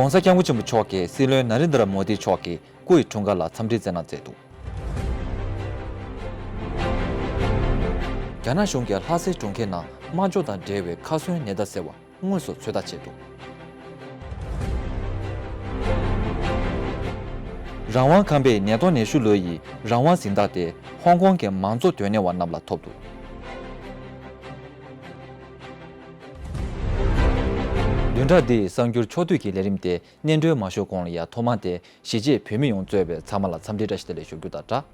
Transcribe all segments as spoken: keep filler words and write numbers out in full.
༸གོང་ས་༸སྐྱབས་མགོན་ཆེན་པོ་མཆོག་གིས་སྲིད་བློན་ན་རེན་དྲ་མོ་དི་མཆོག་གི་སྐུ་ཡི་འཁྲུངས་སྐར་ལ་འཚམས་འདྲིའི་མཛད་རྣམ་མཛད་འདུག་རྒྱ་ནག་གཞུང་གིས་ལྷ་སའི་གྲོང་ཁྱེར་ནང་དམར་ཕྱོགས་དང་འབྲེལ་བའི་ཁ་གསོའི་ཉེན་བརྡ་ཟེར་བ་དངོས་སུ་ཚོད་ལྟ་བྱས་འདུག་རང་དབང་ཁང་པས་ཉིས་སྟོང་ཉི་ཤུ་ལོ་ཡི་རང་དབང་གཟེངས་རྟགས་དེ་ཧོང་ཀོང་གི་མང་གཙོ་དོན་གཉེར་བ་རྣམས་ལ་ཐོབ་འདུག་བདུན་ཕྲག་འདིའི་གསར་འགྱུར་ཕྱོགས་བསྡུས་ཀྱི་ལས་རིམ་དེ་སྙན་སྒྲོན་མ་ཞུ་གོང་ལ་ཡ་ཐོག་མ་དེ་གཞིས་བྱེས་བོད་མི་ཡོངས་གཙོས་པའི་ཚང་མ་ལ་འཚམས་འདྲི་བཀྲ་ཤིས་བདེ་ལེགས་ཞུ་རྒྱུ་དང་སྦྲགས།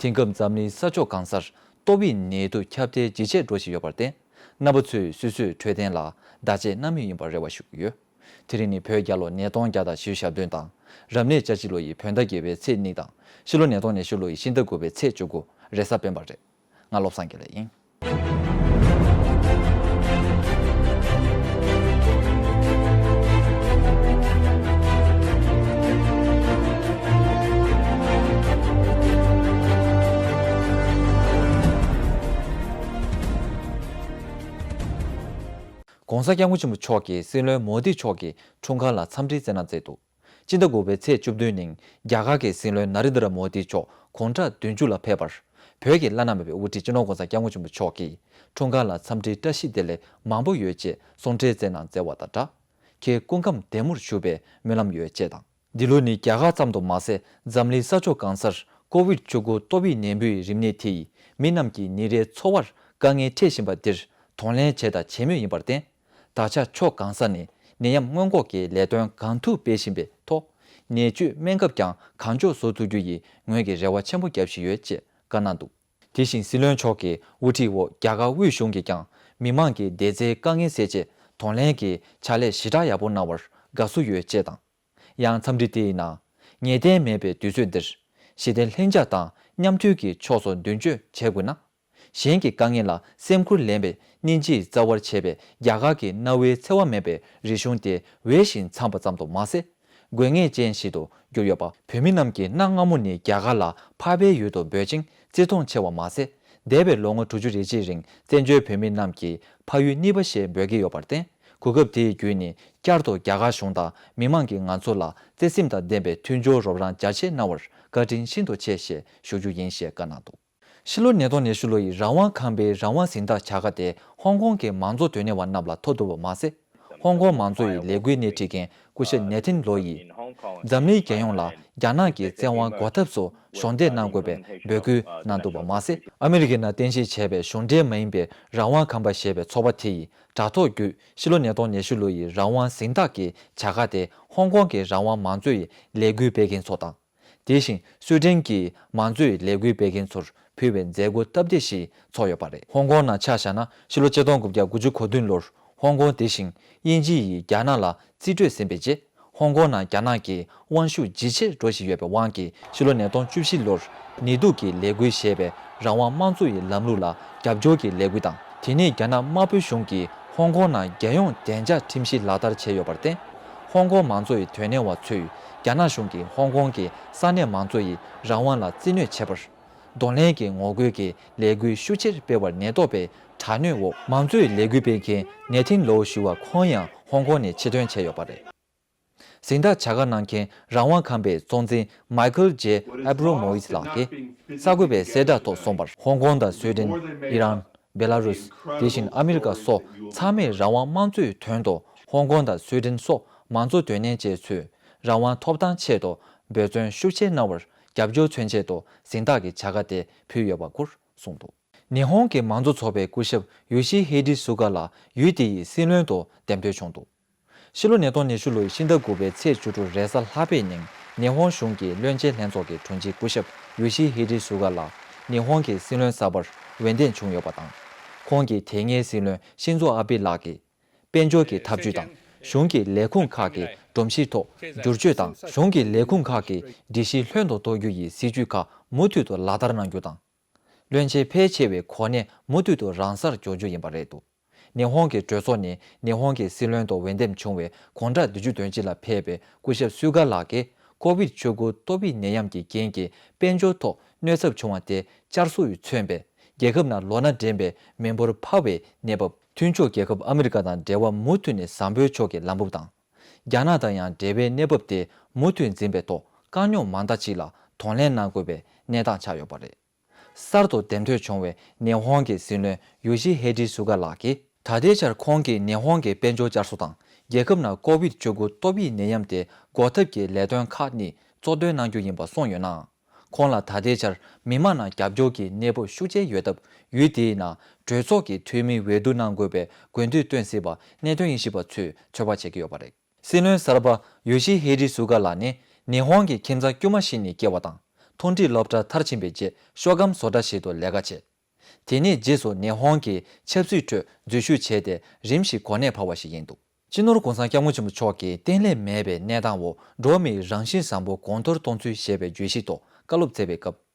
དེང་སྐབས་འཛམ་གླིང་ས་ཕྱོགས་གང་སར་ཏོག་དབྱིབས་ནད་དུག་ཁྱབ་གདལ་ཇེ་ཆེར་འགྲོ་བཞིན་ཡོད་པར་བརྟེན། རྣམ་པ་ཚོས་སོ་སོའི་འཕྲོད་བསྟེན་ལ་བདག་གཅེས་གནང་མུས་ཡིན་པར་རེ་བ་ཞུ་གི་ཡོད། དེ་རིང་ནི་བོད་རྒྱལ་ལོ་ཉིས་སྟོང་བརྒྱ་དང་བཞི་བཅུ་ཞེ་བདུན་དང་། རབ་གནས་ལྔ་བཅུ་ལོ་ཡི་བོད་ཟླ་བརྒྱད་པའི་ཚེས་གཉིས་དང་། ཕྱི་ལོ་ཉིས་སྟོང་ཉི་ཤུ་ལོ་ཡི་ཕྱི་ཟླ་དགུ་པའི་ཚེས་བཅུ་དགུ་རེས་གཟའ་སྤེན་པ་རེད། ང་བློ་བཟང་དགེ་ལེགས་ཡིན། ༸གོང་ས་༸སྐྱབས་མགོན་ཆེན་པོ་མཆོག་གིས་སྲིད་བློན་མོ་དི་མཆོག་གི་འཁྲུངས་སྐར་ལ་འཚམས་འདྲིའི་མཛད་རྣམ་མཛད་འདུག་སྤྱི་ཟླ་དགུ་པའི་ཚེས་བཅུ་བདུན་ཉིན་རྒྱ་གར་གྱི་སྲིད་བློན་ན་རེན་དྲ་མོ་དི་མཆོག་དགུང་གྲངས་བདུན་ཅུ་ལ་ཕེབས་པར། བོད་ཀྱི་བླ་ན་མེད་པའི་དབུ་ཁྲིད་སྤྱི་ནོར་༸གོང་ས་༸སྐྱབས་མགོན་ཆེན་པོ་མཆོག་གིས་འཁྲུངས་སྐར་ལ་འཚམས་འདྲིའི་བཀྲ་ཤིས་བདེ་ལེགས་མང་པོ་ཡོད་ཅེས་གསུང་འཕྲིན་བསྩལ་གནང་མཛད་པ་དང་སྦྲགས། ཁྱེད་སྐུ་ཁམས་བདེ་མོར་བཞུགས་པའི་སྨོན་ལམ་ཡོད་ཅེས་དང་། འདི་ལོ་ནི་རྒྱ་གར་ཙམ་དུ་མ་ཟད། འཛམ་གླིང་ས་ཕྱོགས་གང་སར་ཀོ་བིད་བཅུ་དགུ་ཏོག་དབྱིབས་ནད་འབུའི་རིམས་ནད་དེ་ཡིས་མི་རྣམས་ཀྱི་ཉིན་རེའི་འཚོ་བར་དཀའ་ངལ་འཕྲད་བཞིན་པ་འདིར་གདོང་ལེན་བྱས་དང་བྱེད་མུས་ཡིན་པར་བརྟེན། ད་ཆ་ཕྱོགས་གང་ས་ནས་ནད་ཡམས་སྔོན་འགོག་གི་ལས་དོན་གང་ཐུབ་སྤེལ་བཞིན་པའི་ཐོག་ནད་བཅོས་སྨན་ཁབ་ཀྱང་གང་མགྱོགས་བཟོ་ཐུབ་རྒྱུ་ཡི་ངོས་ཀྱི་རེ་བ་ཆེན་པོ་བརྒྱབ་བཞིན་ཡོད་ཅེས་བཀའ་གནང་འདུག་དེ་བཞིན་སྲིད་བློན་མཆོག་གི་དབུ་ཁྲིད་འོག་རྒྱ་གར་དབུས་གཞུང་གིས་ཀྱང་མི་མང་གི་བདེ་རྩའི་དཀའ་ངལ་སེལ་ཆེད་གདོང་ལེན་གྱི་ཕྱག་ལས་ཞེ་དྲག་ཡག་པོ་གནང་བར་དགའ་བསུ་ཡོད་ཅེས་དང་། ཡང་འཚམས་འདྲི་དེའི་ནང་། ངེས་གཏན་མེད་པའི་དུས་ཚོད་འདིར། ཞི་བདེ་ལྷིང་འཇགས་དང་མཉམ་མཐུན་གྱི་ཕྱོགས་སུ་མདུན་སྐྱོད་བྱེད་དགོས་ན། གཞན་གྱི་དཀའ་ངལ་ལ་སེམས་ཁུར་ལེན་པའི་སྙིང་རྗེའི་རྩ་བར་བྱས་པའི་རྒྱ་གར་གྱི་གནའ་བོའི་འཚེ་བ་མེད་པའི་རིག་གཞུང་དེ་འོས་ཤིང་འཚམས་པ་ཙམ་དུ་མ་ཟད། དགོས་ངེས་ཅན་ཞིག་ཏུ་གྱུར་ཡོད་པ། བོད་མི་རྣམས་ཀྱིས་གནའ་སྔ་མོ་ནས་རྒྱ་གར་ལ་འཕགས་པའི་ཡུལ་དུ་འབོད་ཅིང་བརྩི་མཐོང་ཆེ་བ་མ་ཟད། འདས་པའི་ལོ་ངོ་དྲུག་ཅུ་རེ་གཅིག་རིང་བཙན་བྱོལ་བོད་མི་རྣམས་ཀྱིས་འཕགས་ཡུལ་གཉིས་པ་ཞེས་འབོད་ཀྱི་ཡོད་པར་བརྟེན། གོ་སྐབས་དེའི་བརྒྱུད་ནས་བསྐྱར་དུ་རྒྱ་གར་གཞུང་དང་མི་མང་གིས་ང་ཚོ་ལ་བརྩེ་སེམས་དང་ལྡན་པའི་མཐུན་སྦྱོར་རོགས་རམ་རྒྱ་ཆེ་གནང་བར་བཀའ་དྲིན་ཤིན་ཏུ་ཆེ་ཞེས་ཞུ་རྒྱུ་ཡིན་ཞེས་བཀའ་གནང་འདུག་ཕྱི་ལོ་ཉིས་སྟོང་ཉི་ཤུ་ལོ་ཡི་རང་དབང་ཁང་པའི་རང་དབང་གཟེངས་རྟགས་བྱ་དགའ་དེ་ཧོང་ཀོང་གི་མང་གཙོ་དོན་གཉེར་བ་རྣམས་ལ་ཐོབ་འདུག་པ་མ་ཟད། ཧོང་ཀོང་མང་གཙོ་ཡི་ལས་འགུལ་སྣེ་ཁྲིད་མཁན་སྐུ་ཞབས་ནེ་ཐན་ལོ་ཡིས། འཛམ་གླིང་རྒྱལ་ཡོངས་ལ་རྒྱ་ནག་གི་བཙན་དབང་འགོག་ཐབས་སུ་གཞོགས་འདེགས་གནང་དགོས་པའི་འབོད་སྐུལ་གནང་འདུག་པ་མ་ཟད། ཨ་མི་རི་ཀའི་ནང་རྟེན་གཞི་བྱས་པའི་གཞུང་འབྲེལ་མ་ཡིན་པའི་རང་དབང་ཁང་པ་ཞེས་པའི་ཚོགས་པ་དེ་ཡིས་དྲ་ཐོག་བརྒྱུད་ཕྱི་ལོ་ཉིས་སྟོང་ཉི་ཤུ་ལོ་ཡི་རང་དབང་གཟེངས་རྟགས་ཀྱི་བྱ་དགའ་དེ་ཧོང་ཀོང་གི་རང་དབང་མང་གཙོ་ཡི་ལས་འགུལ་སྤེལ་མཁན་ཚོ་དང་། དེ་བཞིན་སུའེ་ཏེན་གྱི་མང་གཙོའི་ལས་འགུལ་སྤེལ་མཁན་ཚོར་ཕུལ་བའི་མཛད་སྒོ་སྟབས་བདེ་ཞིག་ཚོགས་ཡོད་པ་རེད། ཧོང་ཀོང་ནང་ཆ་བཞག་ན་ཕྱི་ལོ་ཆིག་སྟོང་དགུ་བརྒྱ་དགུ་བཅུ་གོ་བདུན་ལོར་ཧོང་ཀོང་དེ་བཞིན་དབྱིན་ཇི་ཡིས་རྒྱ་ནག་ལ་རྩིས་སྤྲོད་ཟིན་པའི་རྗེས། ཧོང་ཀོང་ནང་རྒྱ་ནག་གི་དབང་ཤུགས་ཇེ་ཆེར་འགྲོ་བཞིན་ཡོད་པའི་དབང་གིས་ཕྱི་ལོ་ཉིས་སྟོང་བཅུ་བཞི་ལོར་ནད་དུག་གི་ལས་འགུལ་ཞེས་པའི་རང་དབང་དམངས་གཙོ་ཡི་ལམ་ལུགས་ལ་རྒྱབ་སྐྱོར་གྱི་ལས་འགུལ་དང་། དེ་ནས་རྒྱ་ནག་དམར་པོའི་གཞུང་གིས་ཧོང་ཀོང་ནང་རྒྱལ་ཡོངས་བདེ་འཇགས་ཁྲིམས་གཞི་ལག་བསྟར་བྱས་ཡོད་པར་བརྟེན། ཧོང་ཀོང་མང་གཙོ་ཡི་དོན་གཉེར་བ་ཚོས་རྒྱ་ནག་གཞུང་གིས་ཧོང་ཀོང་གི་ས་གནས་མང་གཙོ་ཡི་རང་དབང་ལ་བརྩི་མནོས་བྱེད་པར། གདོང་ལེན་གྱི་ངོ་རྒོལ་གྱི་ལས་འགུལ་ཤུགས་ཆེར་སྤེལ་བར་ཉེན་རྟོག་པའི་དྲག་གནོན་འོག་མང་གཙོའི་ལས་འགུལ་སྤེལ་མཁན་ནེ་ཐིན་ལོའུ་ཞུ་བ་ཁོང་ཡང་ཧོང་ཀོང་ནས་ཕྱིར་ཐོན་བྱས་ཡོད་པ་རེད། གཟེངས་རྟགས་བྱ་དགའ་གནང་མཁན་རང་དབང་ཁང་པའི་གཙོ་འཛིན་མའི་ཁལ་ཇེ་ཨེབ་རོ་མོ་ཝིས་ལགས་ཀྱིས་གསར་འགོད་པའི་གསལ་བསྒྲགས་ཐོག་གསུངས་པར། ཧོང་ཀོང་དང་སུའེ་ཏེན། ཨི་རན། བེ་ལ་རུས། དེ་བཞིན་ཨ་མི་རི་ཀ་སོགས་ཚང་མས་རང་དབང་དམངས་གཙོའི་དོན་དུ་ཧོང་ཀོང་དང་སུའེ་ཏེན་སོགས་མང་གཙོ་དོན་གཉེར་བཅས་ཚོས་རང་དབང་ཐོབ་ཐང་ཆེད་དུ་འབད་བརྩོན་ཤུགས་ཆེ་གནང་བར་རྒྱབ་སྐྱོར་མཚོན་ཆེད་དུ་གཟེངས་རྟགས་ཀྱི་བྱ་དགའ་དེ་ཕུལ་ཡོད་པ་སྐོར་གསུངས་འདུག་ཉི་ཧོང་གི་མང་གཙོ་ཚོགས་པའི་སྐུ་ཞབས་ཡོ་ཤི་ཧི་ཏི་སུ་ག་ལགས་ཡུལ་དེ་ཡི་སྲིད་བློན་དུ་འདེམས་ཐོན་བྱུང་འདུག་ཕྱི་ལོ་ཉིས་སྟོང་ཉི་ཤུ་ལོའི་ཕྱི་ཟླ་དགུ་པའི་ཚེས་བཅུ་དྲུག་རེས་གཟའ་ལྷག་པའི་ཉིན་ཉི་ཧོང་གཞུང་གི་བློན་ཆེན་ལྷན་ཚོགས་ཀྱི་དྲུང་ཆེ་སྐུ་ཞབས་ཡོ་ཤི་ཧི་ཏི་སུ་ག་ལགས་ཉི་ཧོང་གི་སྲིད་བློན་གསར་པར་འོས་འདེམས་བྱུང་ཡོད་པ་དང་། ཁོང་གིས་དེ་སྔའི་སྲིད་བློན་ཤིན་ཛོ་ཨ་བྷེ་ལགས་ཀྱི་དཔལ་འབྱོར་གྱི་ཐབས་ཇུས་དང་གཞུང་གི་ལས་ཁུངས་ཁག་གི་སྒྲོམ་གཞིའི་ཐོག་བསྒྱུར་བཅོས་དང་གཞུང་གི་ལས་ཁུངས་ཁག་གི་སྒྲིག་གཞི་ལྷོད་དུ་གཏོང་རྒྱུ་ཡི་སྲིད་ཇུས་ཁག་མུ་མཐུད་དུ་ལག་བསྟར་གནང་རྒྱུ་དང་། བློན་ཆེན་ཕལ་ཆེ་བའི་གོ་གནས་མུ་མཐུད་དུ་རང་སར་འཇོག་རྒྱུ་ཡིན་པ་རེད་འདུག་ཉི་ཧོང་གི་གྲོས་ཚོགས་ནས་ཉི་ཧོང་གི་སྲིད་བློན་དུ་འོས་འདེམས་བྱུང་བའི་དགུང་གྲངས་བདུན་ཅུ་དོན་གཅིག་ལ་ཕེབས་པའི་སྐུ་ཞབས་སུ་ག་ལགས་ཀྱིས་ཀོ་བིད་བཅུ་དགུ་ཏོག་དབྱིབས་ནད་ཡམས་ཀྱི་རྐྱེན་གྱིས་དཔལ་འབྱོར་ཐོག་གནོད་ཚབས་བྱུང་བ་དེ་བསྐྱར་གསོ་ཡིས་མཚོན་པའི་རྒྱལ་ཁབ་ནང་ལོ་ན་རྒན་པའི་མི་འབོར་འཕར་བའི་གནས་བབ། མཐུན་ཕྱོགས་རྒྱལ་ཁབ་ཨ་མི་རི་ཀ་དང་འབྲེལ་བ་མུ་མཐུད་ནས་བཟང་པོའི་ཕྱོགས་ཀྱི་ལམ་བུ་དང་། རྒྱ་ནག་དང་ཡང་འབྲེལ་བའི་གནས་བབ་དེ་མུ་མཐུད་འཛིན་པའི་ཐོག་དཀའ་རྙོག་མང་དག་ཅིག་ལ་གདོང་ལེན་གནང་དགོས་པའི་གནས་སྟངས་ཆགས་ཡོད་པ་རེད། གསར་དུ་འདེམས་ཐོན་བྱུང་བའི་ཉི་ཧོང་གི་སྲིད་བློན་ཡོ་ཤི་ཧེ་ཏི་སུ་ག་ལགས་ཀྱིས། ད་ལྟའི་ཆར་ཁོང་གིས་ཉི་ཧོང་གི་དཔལ་འབྱོར་བསྐྱར་གསོ་དང་རྒྱལ་ཁབ་ནང་ཀོ་བིད་བཅུ་དགུ་ཏོག་དབྱིབས་ནད་ཡམས་དེ་འགོག་ཐབས་ཀྱི་ལས་དོན་ཁག་གཉིས་གཙོ་འདོན་གནང་རྒྱུ་ཡིན་པ་གསུངས་ཡོད་ནའང་། ཁོང་ལ་ད་ལྟའི་ཆར་མི་མང་ནང་རྒྱབ་སྐྱོར་གྱི་གནས་བབ་ཤུགས་ཆེ་ཡོད་སྟབས། ཡུལ་དེའི་ནང་གྲོས་ཚོགས་ཀྱི་འཐུས་མི་འོས་བསྡུ་གནང་དགོས་པའི་དགོས་འདུན་བཏོན་སྲིད་པ་གནད་དོན་དབྱེ་ཞིབ་པ་ཚོས་ཚོད་དཔག་བྱེད་ཀྱི་ཡོད་པ་རེད། སྲིད་བློན་གསར་པ་ཡོ་ཤི་ཧེ་རི་སུ་ག་ལགས་ནི་ཉི་ཧོང་གི་ཁྱིམ་ཚང་དཀྱུས་མ་ཞིག་ནས་སྐྱེས་པ་དང་། མཐོ་འབྲིང་སློབ་གྲྭ་མཐར་ཕྱིན་པའི་རྗེས་ཤོག་སྒམ་བཟོ་གྲྭ་ཞིག་ཏུ་ལས་ཀ་བྱས། དེ་ནས་རྗེས་སུ་ཉི་ཧོང་གི་ཆབ་སྲིད་ཁྲོད་འཛུལ་ཞུགས་བྱས་ཏེ་རིམ་བཞིན་གོ་གནས་འཕར་བ་ཞིག་ཡིན་འདུག་སྤྱི་ནོར་༧གོང་ས་༧སྐྱབས་མགོན་ཆེན་པོ་མཆོག་གིས་བརྟེན་ལས་མེད་པའི་གནས་སྟངས་འོག་འགྲོ་བ་མིའི་རང་བཞིན་བཟང་པོ་གོང་མཐོར་གཏོང་ཚུལ་ཞེས་པའི་བརྗོད་གཞི་ཐོག་བཀའ་སློབ་སྩལ་བའི་སྐབས།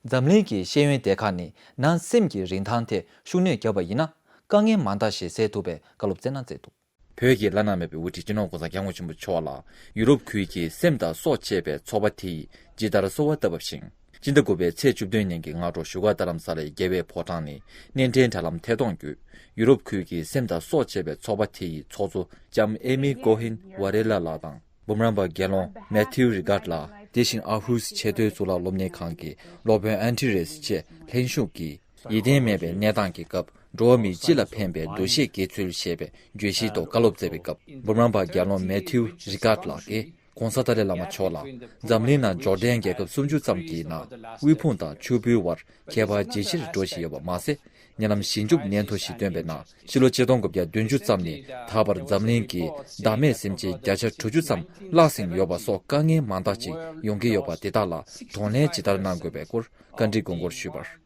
འཛམ་གླིང་གི་ཤེས་ཡོན་སྡེ་ཁག་ནས་ནང་སེམས་ཀྱི་རིན་ཐང་ཐད་ཤུགས་སྣོན་བརྒྱབ་པ་ཡིན་ན་དཀའ་ངལ་མང་དག་ཞིག་སེལ་ཐུབ་པའི་བཀའ་སློབ་སྩལ་གནང་མཛད་འདུག་བོད་ཀྱི་བླ་ན་མེད་པའི་དབུ་ཁྲིད་སྤྱི་ནོར་༧གོང་ས་༧སྐྱབས་མགོན་ཆེན་པོ་མཆོག་ལ་ཡུ་རོབ་ཁུལ་གྱི་སེམས་དང་སྲོག་བཅས་པའི་ཚོགས་པ་དེ་ཡིས་ཇི་ལྟར་གསོལ་བ་བཏབ་པ་བཞིན། སྤྱི་ཟླ་དགུ་པའི་ཚེས་བཅུ་བདུན་ཉིན་གྱི་སྔ་དྲོ་བཞུགས་སྒར་རྡ་རམ་ས་ལའི་རྒྱལ་བའི་ཕོ་བྲང་ནས་སྣེ་འདྲེན་དྲ་ལམ་ཐད་གཏོང་བརྒྱུད། ཡུ་རོབ་ཁུལ་གྱི་སེམས་དང་སྲོག་བཅས་པའི་ཚོགས་པ་དེ་ཡི་ཚོགས་གཙོ་ལྕམ་ཨེ་མི་ཀོ་ཧིན་ཝ་རེ་ལ་ལགས་དང་། འབུམ་རམས་པ་དགེ་སློང་མེ་ཐིའུ་རི་གྷར་ལགས། དེ་བཞིན་ཨར་ཧུས་ཆེས་མཐོའི་གཙུག་ལག་སློབ་གཉེར་ཁང་གི་སློབ་དཔོན་ཨན་ཏི་རེས་བཅས་ལྷན་ཞུགས་ཀྱིས། ཡིད་བརྟན་མེད་པའི་གནས་སྟངས་ཀྱི་སྐབས་འགྲོ་བ་མིའི་སྤྱི་ལ་ཕན་པའི་འདུ་ཤེས་སྐྱེ་ཚུལ་ཞེས་པའི་བརྗོད་གཞིའི་ཐོག་བཀའ་སློབ་སྩལ་བའི་སྐབས། འབུམ་རམས་པ་དགེ་སློང་མེ་ཐིའུ་རི་གྷར་ལགས་ཀྱིས། ྋགོང་ས་ཏཱ་ལའི་བླ་མ་མཆོག་ལ་འཛམ་གླིང་ནང་འབྱོར་ལྡན་རྒྱལ་ཁབ་སུམ་ཅུ་ཙམ་གྱི་ནང་དབུལ་ཕོངས་དང་ཕྱུག་པོའི་བར་ཁྱད་པར་ཇེ་ཆེར་འགྲོ་བཞིན་ཡོད་པ་མ་ཟད། ཉེ་ལམ་ཞི་འཇུག་སྙན་ཐོ་ཞིག་བཏོན་པའི་ནང་ཕྱི་ལོ་ཆིག་སྟོང་དགུ་བརྒྱ་བདུན་ཅུ་ཙམ་ནས་ད་བར་འཛམ་གླིང་གི་བདག་མེད་སེམས་ཅན་བརྒྱ་ཆ་དྲུག་ཅུ་ཙམ་བརླག་ཟིན་ཡོད་པ་སོགས་དཀའ་ངལ་མང་དག་ཅིག་ཡོང་གི་ཡོད་པ་དེ་དག་ལ་གདོང་ལེན་ཇི་ལྟར་གནང་དགོས་པའི་སྐོར་བཀའ་འདྲི་དགོངས་སྐོར་ཞུས་པར།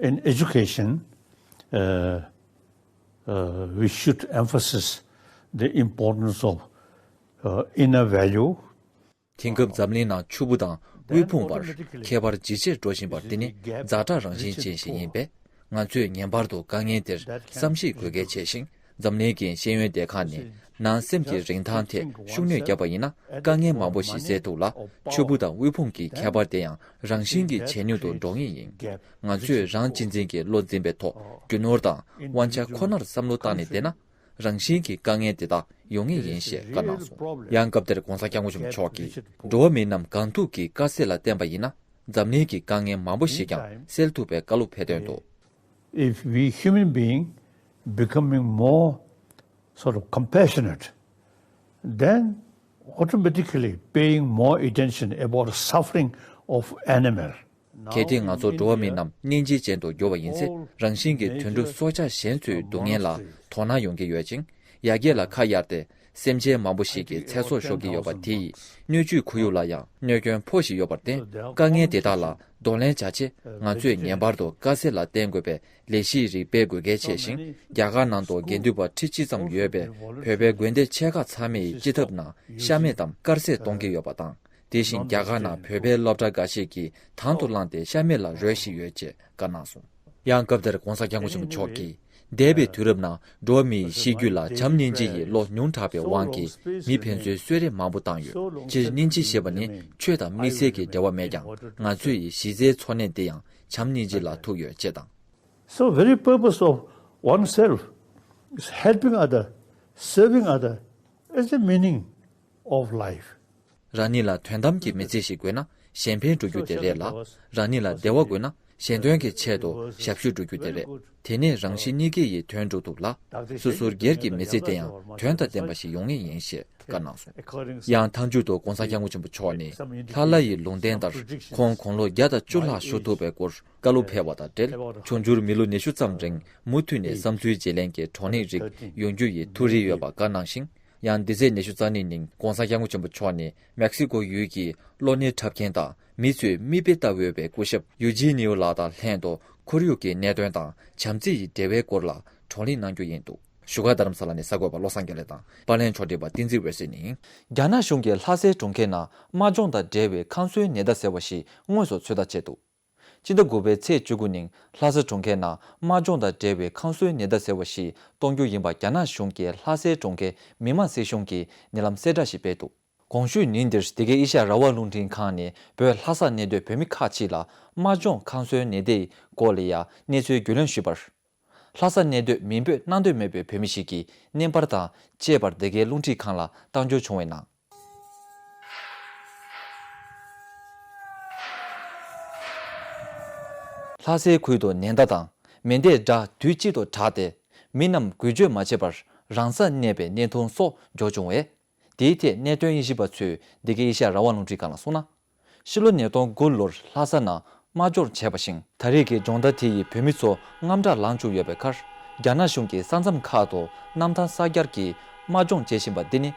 In education, uh, uh, we should emphasize the importance of uh, inner value. དེང་སྐབས་འཛམ་གླིང་ནང་ཕྱུག་པོ་དང་དབུལ་ཕོངས་བར་ཁྱད་པར་ཇེ་ཆེར་འགྲོ་བཞིན་པ་དེ་ནི་ཛ་དྲག་རང་བཞིན་ཅན་ཞིག་ཡིན་པས། ང་ཚོས་ངེས་པར་དུ་དཀའ་ངལ་དེར་བསམ་གཞིག་དགོས་གལ་ཆེ་ཞིང་། འཛམ་གླིང་གི་ཤེས་ཡོན་སྡེ་ཁག་ནས་ནང་སེམས་ཀྱི་རིན་ཐང་ཐད་ཤུགས་སྣོན་བརྒྱབ་པ་ཡིན་ན། དཀའ་ངལ་མང་པོ་ཞིག་སེལ་ཐུབ་ལ། ཕྱུག་པོ་དང་དབུལ་ཕོངས་ཀྱི་ཁྱད་པར་དེ་ཡང་རང་བཞིན་གྱིས་ཇེ་ཉུང་དུ་འགྲོ་ངེས་ཡིན། ང་ཚོས་རང་གཅེས་འཛིན་གྱི་བློ་འཛིན་པའི་ཐོག་རྒྱུ་ནོར་དང་དབང་ཆ་ཁོ་ནར་བསམ་བློ་བཏང་ནས་བསྡད་ན། རང་བཞིན་གྱིས་དཀའ་ངལ་དེ་དག་ཡོང་ངེས་ཡིན་ཞེས་བཀའ་གནང་སོང་། ཡང་སྐབས་དེར་༧གོང་ས་༧སྐྱབས་མགོན་ཆེན་པོ་མཆོག་གིས་འགྲོ་བ་མིའི་རྣམས་གང་ཐུབ་ཀྱིས་དཀའ་སེལ་ལ་བརྟེན་པ་ཡིན་ན། འཛམ་གླིང་གི་དཀའ་ངལ་མང་པོ་ཞིག་ཀྱང་སེལ་ཐུབ་པའི་བཀའ་སློབ་ཕེབས་དོན་དུ། If we human being becoming more sort of compassionate, then automatically paying more attention about suffering of animal. གལ་ཏེ་ང་ཚོ་འགྲོ་བ་མི་རྣམས་སྙིང་རྗེ་ཅན་དུ་འགྱུར་བ་ཡིན་ཚེ། རང་བཞིན་གྱིས་དུད་འགྲོ་སྲོག་ཆགས་གཞན་ཚོའི་སྡུག་བསྔལ་ལ་དོ་སྣང་ཡོང་གི་ཡོད་ཅིང་། ཡར་རྒྱས་ལ་ཁ་གཡར་ཏེ། སེམས་ཅན་མང་པོ་ཞིག་གི་ཚེ་སྲོག་ཤོར་གྱི་ཡོད་པ་དེ་ཡིས། སྣོད་བཅུད་ཁོར་ཡུག་ལ་ཡང་གནོད་སྐྱོན་ཕོག་བཞིན་ཡོད་པར་བརྟེན། དཀའ་ངལ་དེ་དག་ལ་གདོང་ལེན་བྱ་ཆེད། ང་ཚོས་ངེས་པར་དུ་དཀའ་སེལ་ལ་བརྟེན་དགོས་པའི་ལས་གཞི་རིགས་སྤེལ་དགོས་གལ་ཆེ་ཞིང་། རྒྱ་གར་ནང་དུ་དགེ་འདུན་པ་ཁྲི་གཅིག་ཙམ་ཡོད་པའི་བོད་པའི་དགོན་སྡེ་ཆེ་ཁག་ཚང་མས་སྤྱི་ཐབ་ནང་ཤ་མེད་དམ་དཀར་ཟས་གཏོང་གི་ཡོད་པ་དང་། དེ་བཞིན་རྒྱ་གར་ནང་བོད་པའི་སློབ་གྲྭ་འགའ་ཞིག་གིས་དང་དུ་བླངས་ཏེ་ཤ་མེད་ལ་རོལ་བཞིན་ཡོད་ཅེས་བཀའ་གནང་སོང་། ཡང་སྐབས་དེར་༧གོང་ས་༧སྐྱབས་མགོན་ཆེན་པོ་མཆོག་གིས། འདས་པའི་དུས་རབས་ནང་འགྲོ་བ་མིའི་ཤེས་རྒྱུད་ལ་བྱམས་སྙིང་རྗེ་ཡི་བློ་ཉུང་དྲགས་པའི་དབང་གིས། མི་ཕན་ཚུན་གསོད་རེས་མང་པོ་བཏང་ཡོད། སྤྱིར་སྙིང་རྗེ་ཞེས་པ་ནི་ཆོས་དང་དམིགས་བསལ་གྱི་འབྲེལ་བ་མེད་ཀྱང་། ང་ཚོ་ཡི་གཞི་རྩའི་འཚོ་གནས་འདི་ཡང་བྱམས་སྙིང་རྗེ་ལ་ཐུག་ཡོད་ཅེས་དང་། So very purpose of oneself is helping other, serving other is the meaning of life. རང་ཉིད་ལ་དོན་དམ་གྱི་མི་ཚེ་ཞིག་དགོས་ན་གཞན་ཕན་སྒྲུབ་རྒྱུ་དེ་རེད་ལ། རང་ཉིད་ལ་བདེ་བ་དགོས་ན་གཞན་དོན་གྱི་ཆེད་དུ་ཞབས་ཞུ་སྒྲུབ་རྒྱུ་དེ་རེད། དེ་ནས་རང་གཞི་གཉིས་ཀའི་ཡི་དོན་འགྲུབ་ཐུབ་ལ། སོ་སོར་སྒེར་གྱི་མི་ཚེ་དེ་ཡང་དོན་དང་ལྡན་པ་ཞིག་ཡོང་ངེས་ཡིན་ཞེས་བཀའ་གནང་སོང་། ཡང་མཐའ་མཇུག་ཏུ་༧གོང་ས་༧སྐྱབས་མགོན་ཆེན་པོ་མཆོག་ནས་ལྷ་ལྷ་ཡི་ལུང་བསྟན་ལྟར་ཁོང་དགུང་ལོ་བརྒྱ་དང་བཅུ་ལྷག་བཞུགས་ཐུབ་པའི་སྐོར་བཀའ་སློབ་ཕེབས་པ་དང་འབྲེལ། འབྱུང་འགྱུར་མི་ལོ་ཉི་ཤུ་ཙམ་རིང་མུ་མཐུད་ནས་བསམ་ཚུལ་བརྗེ་ལེན་གྱི་བགྲོ་གླེང་རིགས་ཡོང་རྒྱུ་ཡི་ཐུགས་རེ་ཡོད་པ་བཀའ་གནང་ཞིང་། ཡང་འདི་ཚེས་ཉི་ཤུ་རྩ་གཉིས་ཉིན་༧གོང་ས་༧སྐྱབས་མགོན་ཆེན་པོ་མཆོག་ནས་མེག་སི་ཀོ་ཡུལ་གྱི་གློ་ནད་འཁྲབ་མཁན་དང་མི་ཚོས་མིག་དཔེ་ལྟ་འོས་པའི་སྐུ་ཞབས་ཡུ་ཇི་ནིའུ་ལགས་དང་ལྷན་དུ་ཁོར་ཡུག་གི་གནད་དོན་དང་བྱམས་བརྩེ་ཡི་འབྲེལ་བའི་སྐོར་ལ་བགྲོ་གླེང་གནང་རྒྱུ་ཡིན་འདུག་བཞུགས་སྒར་རྡ་རམ་ས་ལ་ནས་གསར་འགོད་པ་བློ་བཟང་རྒྱལ་ལེགས་དང་པར་ལེན་ཕྱོགས་སྒྲིག་པ་བསྟན་འཛིན་འོད་ཟེར་ནས་ཡིན། རྒྱ་ནག་གཞུང་གིས་ལྷ་སའི་གྲོང་ཁྱེར་ནང་དམག་སྦྱོང་དང་འབྲེལ་བའི་ཁང་གསོའི་ཉེན་བརྡ་ཟེར་བ་ཞིག་དངོས་སུ་ཚོད་ལྟ་བྱས་འདུག་སྤྱི་ཟླ་དགུ་པའི་ཚེས་བཅུ་དགུ་ཉིན་ལྷ་ས་གྲོང་ཁྱེར་ནང་དམག་སྦྱོང་དང་འབྲེལ་བའི་ཁང་གསོའི་ཉེན་བརྡ་ཟེར་བ་ཞིག་གཏོང་རྒྱུ་ཡིན་པ་རྒྱ་ནག་གཞུང་གིས་ལྷ་སའི་གྲོང་ཁྱེར་མི་དམངས་སྲིད་གཞུང་གིས་ཉེ་ལམ་གསལ་བསྒྲགས་ཤིག་སྤེལ་འདུག་གོང་ཞུས་ཉིན་འདིར་འདི་གའི་ཨེ་ཤ་ཡ་རང་དབང་རླུང་འཕྲིན་ཁང་ནས་བོད་ལྷ་སར་གནས་སྡོད་བོད་མི་ཁག་ཅིག་ལ་དམག་སྦྱོང་ཁང་གསོའི་ཉེན་བརྡའི་སྐོར་ལ་ཡང་གནས་ཚུལ་རྒྱུས་ལོན་ཞུས་པར། ལྷ་ས་གནས་སྡོད་མིང་འབོད་གནང་འདོད་མེད་པའི་བོད་མི་ཞིག་གིས་བརྙན་པར་དང་བཅས་པར་འདི་གའི་རླུང་འཕྲིན་ཁང་ལ་བཏང་འབྱོར་བྱུང་བའི་ནང་། ལྷ་སའི་ཁུལ་དུ་ཉེན་བརྡ་དང་མེ་མདས་སྒྲ་དུས་གཅིག་ཏུ་གྲགས་ཏེ། མི་རྣམས་འགུལ་སྐྱོད་མ་བྱས་པར་རང་སར་གནས་པའི་བརྙན་ཐུང་སོགས་འབྱོར་བྱུང་བས། དེའི་ཐད་གནད་དོན་དབྱེ་ཞིབ་པ་ཚོས་འདི་གའི་ཨེ་ཤ་ཡ་རང་དབང་རླུང་འཕྲིན་ཁང་ལ་གསུངས་ན། ཕྱི་ལོ་ཉིས་སྟོང་དགུ་ལོར་ལྷ་ས་ནང་དམག་སྦྱོང་བྱས་པ་བཞིན། ད་རེས་ཀྱི་སྦྱོང་བརྡར་དེ་ཡིས་བོད་མི་ཚོ་དངངས་སྐྲག་ལངས་བཅུག་ཡོད་པའི་ཁར། རྒྱ་ནག་གཞུང་གིས་ས་མཚམས་ཁག་ཏུ་གནམ་ཐང་གསར་རྒྱག་གིས་དམག་སྦྱོང་བྱེད་བཞིན་པ་འདི་ནི།